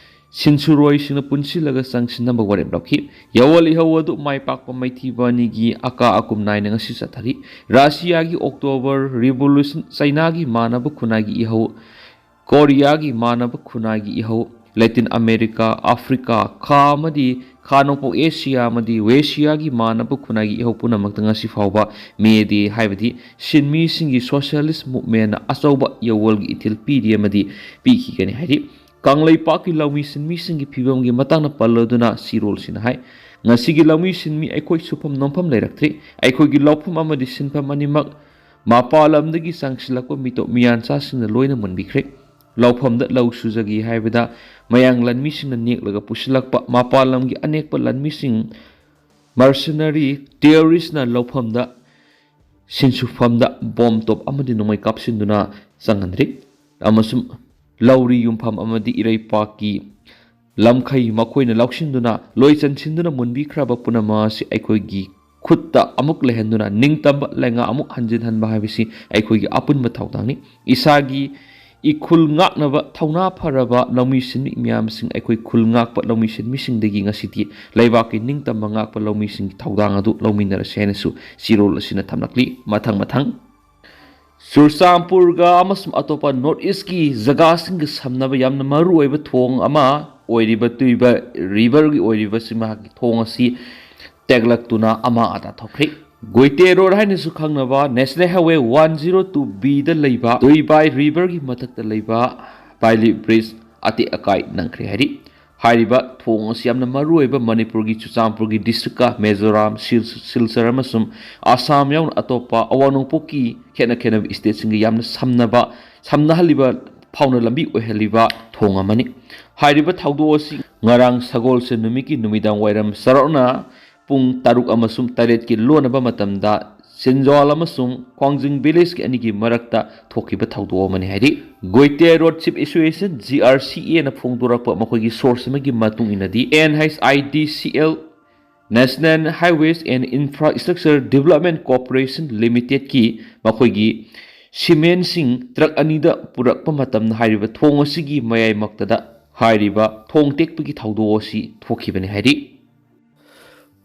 ꯁꯤꯟꯁꯨꯔꯣꯏꯁꯤꯡꯅ ꯄꯨꯟꯁꯤꯜꯂꯒ ꯆꯪꯁꯤꯟꯅꯕ ꯋꯥꯔꯦꯞ ꯂꯧꯈꯤ꯫ ꯌꯋꯣꯜ ꯏꯍꯧ ꯑꯗꯨ ꯃꯥꯏ ꯄꯥꯛꯄ ꯃꯥꯏꯊꯤꯕ ꯑꯅꯤꯒꯤ ꯑꯀꯥ ꯑꯀꯨꯝ ꯅꯥꯏꯅ ꯉꯁꯤ ꯆꯠꯊꯔꯤ꯫ ꯔꯁꯤꯌꯥꯒꯤ ꯑꯣꯛꯇꯣꯕꯔ ꯔꯤꯚꯣꯂꯨꯁꯟ, ꯆꯩꯅꯥꯒꯤ ꯃꯥꯟꯅꯕ ꯈꯨꯟꯅꯥꯏꯒꯤ ꯏꯍꯧ, ꯀꯣꯔꯤꯌꯥꯒꯤ ꯃꯥꯟꯅꯕ ꯈꯨꯟꯅꯥꯏꯒꯤ ꯏꯍꯧ, ꯂꯦꯇꯤꯟ ꯑꯃꯦꯔꯤꯀꯥ, ꯑꯐ꯭ꯔꯤꯀꯥ, ꯈꯥ ꯑꯃꯗꯤ ꯈꯥ ꯅꯣꯡꯄꯣꯛ ꯑꯦꯁꯤꯌꯥ ꯑꯃꯗꯤ ꯋꯦꯁꯤꯌꯥꯒꯤ ꯃꯥꯟꯅꯕ ꯈꯨꯟꯅꯥꯏꯒꯤ ꯏꯍꯧ ꯄꯨꯝꯅꯃꯛꯇ ꯉꯁꯤ ꯐꯥꯎꯕ ꯃꯦ ꯗꯦ ꯍꯥꯏꯕꯗꯤ ꯁꯤꯟꯃꯤꯁꯤꯡꯒꯤ ꯁꯣꯁꯤꯌꯦꯂꯤꯁ ꯃꯨꯚꯃꯦꯟꯅ ꯑꯆꯧꯕ ꯌꯧꯋꯜꯒꯤ ꯏꯊꯤꯜ ꯄꯤꯔꯤ ꯑꯃꯗꯤ ꯄꯤꯈꯤꯒꯅꯤ ꯍꯥꯏꯔꯤ꯫ ꯀꯪꯂꯩꯄꯥꯛꯀꯤ ꯂꯧꯃꯤ ꯁꯤꯟꯃꯤꯁꯤꯡꯒꯤ ꯐꯤꯕꯝꯒꯤ ꯃꯇꯥꯡꯗ ꯄꯜꯂꯗꯨꯅ ꯁꯤꯔꯣꯜꯁꯤꯅ ꯍꯥꯏ, ꯉꯁꯤꯒꯤ ꯂꯧꯃꯤ ꯁꯤꯟꯃꯤ ꯑꯩꯈꯣꯏ ꯁꯨꯐꯝ ꯅꯣꯝꯐꯝ ꯂꯩꯔꯛꯇ꯭ꯔꯤ꯫ ꯑꯩꯈꯣꯏꯒꯤ ꯂꯧꯐꯝ ꯑꯃꯗꯤ ꯁꯤꯟꯐꯝ ꯑꯅꯤꯃꯛ ꯃꯄꯥꯟ ꯂꯝꯗꯒꯤ ꯆꯪꯁꯤꯜꯂꯛꯄ ꯃꯤꯇꯣꯞ ꯃꯤꯌꯥꯟꯆꯥꯁꯤꯡꯅ ꯂꯣꯏꯅ ꯃꯨꯟꯕꯤꯈ꯭ꯔꯦ꯫ ꯂꯧꯐꯝꯗ ꯂꯧ ꯁꯨꯖꯒꯦ ꯍꯥꯏꯕꯗ ꯃꯌꯥꯡ ꯂꯥꯟꯃꯤꯁꯤꯡꯅ ꯅꯦꯛꯂꯒ ꯄꯨꯁꯤꯜꯂꯛꯄ ꯃꯄꯥꯟ ꯂꯝꯒꯤ ꯑꯅꯦꯛꯄ ꯂꯥꯟꯃꯤꯁꯤꯡ, ꯃꯔꯁꯅꯔꯤ ꯇꯦꯔꯣꯔꯤꯁꯅ ꯂꯧꯐꯝꯗ, ꯁꯤꯟꯁꯨꯐꯝꯗ ꯕꯣꯝ ꯇꯣꯞ ꯑꯃꯗꯤ ꯅꯣꯡꯃꯩ ꯀꯥꯞꯁꯤꯟꯗꯨꯅ ꯆꯪꯍꯟꯗ꯭ꯔꯤ ꯑꯃꯁꯨꯡ ꯂꯧꯔꯤ ꯌꯨꯝꯐꯝ ꯑꯃꯗꯤ ꯏꯔꯩꯄꯥꯛꯀꯤ ꯂꯝꯈꯩ ꯃꯈꯣꯏꯅ ꯂꯧꯁꯤꯟꯗꯨꯅ ꯂꯣꯏ ꯆꯟꯁꯤꯟꯗꯨꯅ ꯃꯨꯟꯕꯤꯈ꯭ꯔꯕ ꯄꯨꯝꯅꯃꯛ ꯑꯁꯤ ꯑꯩꯈꯣꯏꯒꯤ ꯈꯨꯠꯇ ꯑꯃꯨꯛ ꯂꯩꯍꯟꯗꯨꯅ ꯅꯤꯡꯇꯝꯕ ꯂꯩꯉꯥꯛ ꯑꯃꯨꯛ ꯍꯟꯖꯤꯟꯍꯟꯕ ꯍꯥꯏꯕꯁꯤ ꯑꯩꯈꯣꯏꯒꯤ ꯑꯄꯨꯟꯕ ꯊꯧꯗꯥꯡꯅꯤ꯫ ꯏꯁꯥꯒꯤ ꯏꯈꯨꯜ ꯉꯥꯛꯅꯕ ꯊꯧꯅꯥ ꯐꯔꯕ ꯂꯧꯃꯤ ꯁꯤꯟꯃꯤ ꯃꯌꯥꯝꯁꯤꯡ, ꯑꯩꯈꯣꯏ ꯈꯨꯜ ꯉꯥꯛꯄ ꯂꯧꯃꯤ ꯁꯤꯟꯃꯤꯁꯤꯡꯗꯒꯤ ꯉꯁꯤꯗꯤ ꯂꯩꯕꯥꯛꯀꯤ ꯅꯤꯡꯇꯝꯕ ꯉꯥꯛꯄ ꯂꯧꯃꯤꯁꯤꯡꯒꯤ ꯊꯧꯗꯥꯡ ꯑꯗꯨ ꯂꯧꯃꯤꯟꯅꯔꯁꯤ ꯍꯥꯏꯅꯁꯨ ꯆꯤꯔꯣꯜ ꯑꯁꯤꯅ ꯊꯝꯂꯛꯂꯤ꯫ ꯃꯊꯪ ꯃꯊꯪ ꯆꯨꯔꯆꯥꯟꯄꯨꯔꯒ ꯑꯃꯁꯨꯡ ꯑꯇꯣꯞꯄ ꯅꯣꯔꯠ ꯏꯁꯀꯤ ꯖꯒꯥꯁꯤꯡꯒ ꯁꯝꯅꯕ ꯌꯥꯝꯅ ꯃꯔꯨꯑꯣꯏꯕ ꯊꯣꯡ ꯑꯃ ꯑꯣꯏꯔꯤꯕ ꯇꯨꯏꯕ ꯔꯤꯚꯔꯒꯤ ꯑꯣꯏꯔꯤꯕꯁꯤ ꯃꯍꯥꯛꯀꯤ ꯊꯣꯡ ꯑꯁꯤ ꯇꯦꯛꯂꯛꯇꯨꯅ ꯑꯃꯥ ꯑꯇꯥ ꯊꯣꯛꯈ꯭ꯔꯤ꯫ ꯒꯣꯏꯇꯦ ꯔꯣꯗ ꯍꯥꯏꯅꯁꯨ ꯈꯪꯅꯕ national highway one zero two ꯕꯤꯗ ꯂꯩꯕ ꯇꯨꯏꯕꯥꯏ ꯔꯤꯚꯔꯒꯤ ꯃꯊꯛꯇ ꯂꯩꯕ ꯕꯥꯏꯂꯤ ꯕ꯭ꯔꯤꯖ ꯑꯇꯦꯛ ꯑꯀꯥꯏ ꯅꯪꯈ꯭ꯔꯦ ꯍꯥꯏꯔꯤ꯫ ꯍꯥꯏꯔꯤꯕ ꯊꯣꯡ ꯑꯁꯤ ꯌꯥꯝꯅ ꯃꯔꯨꯑꯣꯏꯕ ꯃꯅꯤꯄꯨꯔꯒꯤ ꯆꯨꯔꯆꯥꯟꯄꯨꯔꯒꯤ ꯗꯤꯁꯇ꯭ꯔꯤꯛꯀ ꯃꯤꯖꯣꯔꯥꯝ, ꯁꯤꯜ-, ꯁꯤꯜꯆꯔ ꯑꯃꯁꯨꯡ ꯑꯁꯥꯝ ꯌꯥꯎꯅ ꯑꯇꯣꯞꯄ ꯑꯋꯥꯡ ꯅꯣꯡꯄꯣꯛꯀꯤ ꯈꯦꯠꯅ ꯈꯦꯠꯅꯕ ꯏꯁꯇꯦꯠꯁꯤꯡꯒ ꯌꯥꯝꯅ ꯁꯝꯅꯕ, ꯁꯝꯅꯍꯜꯂꯤꯕ ꯐꯥꯎꯅ ꯂꯝꯕꯤ ꯑꯣꯏꯍꯜꯂꯤꯕ ꯊꯣꯡ ꯑꯃꯅꯤ꯫ ꯍꯥꯏꯔꯤꯕ ꯊꯧꯗꯣꯛ ꯑꯁꯤ ꯉꯔꯥꯡ ꯁꯒꯣꯜꯁꯦꯟ ꯅꯨꯃꯤꯠꯀꯤ ꯅꯨꯃꯤꯗꯥꯡ ꯋꯥꯏꯔꯝ ꯆꯥꯎꯔꯥꯛꯅ ꯄꯨꯡ ꯇꯔꯨꯛ ꯑꯃꯁꯨꯡ ꯇꯔꯦꯠꯀꯤ ꯂꯣꯟꯅꯕ ꯃꯇꯝꯗ ꯆꯤꯟꯖꯣꯜ ꯑꯃꯁꯨꯡ ꯈ꯭ꯋꯥꯡꯖꯤꯡ ꯚꯤꯂꯦꯖꯀꯤ ꯑꯅꯤꯒꯤ ꯃꯔꯛꯇ ꯊꯣꯛꯈꯤꯕ ꯊꯧꯗꯣꯛ ꯑꯃꯅꯤ ꯍꯥꯏꯔꯤ꯫ ꯒꯣꯏꯇꯦ road chief association, G R C ꯑꯦꯅ ꯐꯣꯡꯗꯣꯔꯛꯄ ꯃꯈꯣꯏꯒꯤ ꯁꯣꯔꯁ ꯑꯃꯒꯤ ꯃꯇꯨꯡ ꯏꯟꯅꯗꯤ, and H I D C L, National Highways and Infrastructure Development Corporation Limitedꯀꯤ ꯃꯈꯣꯏꯒꯤ ꯁꯤꯃꯦꯟꯁꯤꯡ ꯇ꯭ꯔꯛ ꯑꯅꯤꯗ ꯄꯨꯔꯛꯄ ꯃꯇꯝꯗ ꯍꯥꯏꯔꯤꯕ ꯊꯣꯡ ꯑꯁꯤꯒꯤ ꯃꯌꯥꯏꯃꯛꯇꯗ ꯍꯥꯏꯔꯤꯕ ꯊꯣꯡ ꯇꯦꯛꯄꯒꯤ ꯊꯧꯗꯣꯛ ꯑꯁꯤ ꯊꯣꯛꯈꯤꯕꯅꯤ ꯍꯥꯏꯔꯤ꯫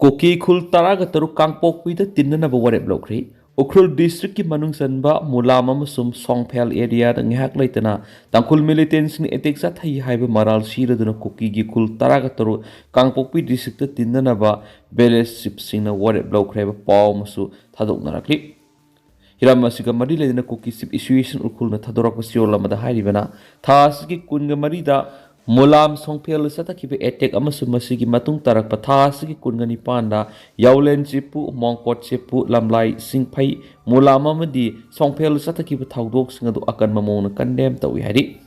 ꯀꯨꯀꯤ ꯈꯨꯜ ꯇꯔꯥꯒ ꯇꯔꯨꯛ ꯀꯥꯡꯄꯣꯛꯄꯤꯗ ꯇꯤꯟꯅꯅꯕ ꯋꯥꯔꯦꯞ ꯂꯧꯈ꯭ꯔꯦ꯫ ꯎꯈ꯭ꯔꯨꯜ ꯗꯤꯁꯇ꯭ꯔꯤꯛꯀꯤ ꯃꯅꯨꯡ ꯆꯟꯕ ꯃꯨꯂꯥꯝ ꯑꯃꯁꯨꯡ ꯁꯣꯡꯐꯦꯜ ꯑꯦꯔꯤꯌꯥꯗ ꯉꯥꯏꯍꯥꯛ ꯂꯩꯇꯅ ꯇꯥꯡꯈꯨꯜ ꯃꯤꯂꯤꯇꯦꯟꯁꯤꯡꯅ ꯑꯦꯇꯦꯛ ꯆꯠꯊꯩ ꯍꯥꯏꯕ ꯃꯔꯥꯜ ꯁꯤꯔꯗꯨꯅ ꯀꯨꯀꯤꯒꯤ ꯈꯨꯜ ꯇꯔꯥꯒ ꯇꯔꯨꯛ ꯀꯥꯡꯄꯣꯛꯄꯤ ꯗꯤꯁꯇ꯭ꯔꯤꯛꯇ ꯇꯤꯟꯅꯅꯕ ꯚꯤꯂꯦꯖ ꯆꯤꯞꯁꯤꯡꯅ ꯋꯥꯔꯦꯞ ꯂꯧꯈ꯭ꯔꯦ ꯍꯥꯏꯕ ꯄꯥꯎ ꯑꯃꯁꯨ ꯊꯥꯗꯣꯛꯅꯔꯛꯂꯤ꯫ ꯍꯤꯔꯝ ꯑꯁꯤꯒ ꯃꯔꯤ ꯂꯩꯅꯅ ꯀꯨꯀꯤ ꯆꯤꯞ ꯑꯦꯁꯣꯁꯤꯌꯦꯁꯟ ꯎꯈ꯭ꯔꯨꯜꯅ ꯊꯥꯗꯣꯔꯛꯄ ꯆꯦꯔꯣꯜ ꯑꯃꯗ ꯍꯥꯏꯔꯤꯕꯅ, ꯊꯥ ꯑꯁꯤꯒꯤ ꯀꯨꯟꯒ ꯃꯔꯤꯗ ꯃꯨꯂꯥꯝ ꯁꯣꯡꯐꯦꯜꯗ ꯆꯠꯊꯈꯤꯕ ꯑꯦꯇꯦꯛ ꯑꯃꯁꯨꯡ ꯃꯁꯤꯒꯤ ꯃꯇꯨꯡ ꯇꯥꯔꯛꯄ ꯊꯥ ꯑꯁꯤꯒꯤ ꯀꯨꯟꯒ ꯅꯤꯄꯥꯟꯗ ꯌꯥꯎꯂꯦꯟ ꯆꯤꯞꯄꯨ, ꯃꯣꯡꯀꯣꯠ ꯆꯤꯞꯄꯨ, ꯂꯝꯂꯥꯏ ꯁꯤꯡꯐꯩ, ꯃꯨꯂꯥꯝ ꯑꯃꯗꯤ ꯁꯣꯡꯐꯦꯜꯗ ꯆꯠꯊꯈꯤꯕ ꯊꯧꯗꯣꯛꯁꯤꯡ ꯑꯗꯨ ꯑꯀꯟꯕ ꯃꯑꯣꯡꯗ ꯀꯟꯗꯦꯝ ꯇꯧꯏ ꯍꯥꯏꯔꯤ꯫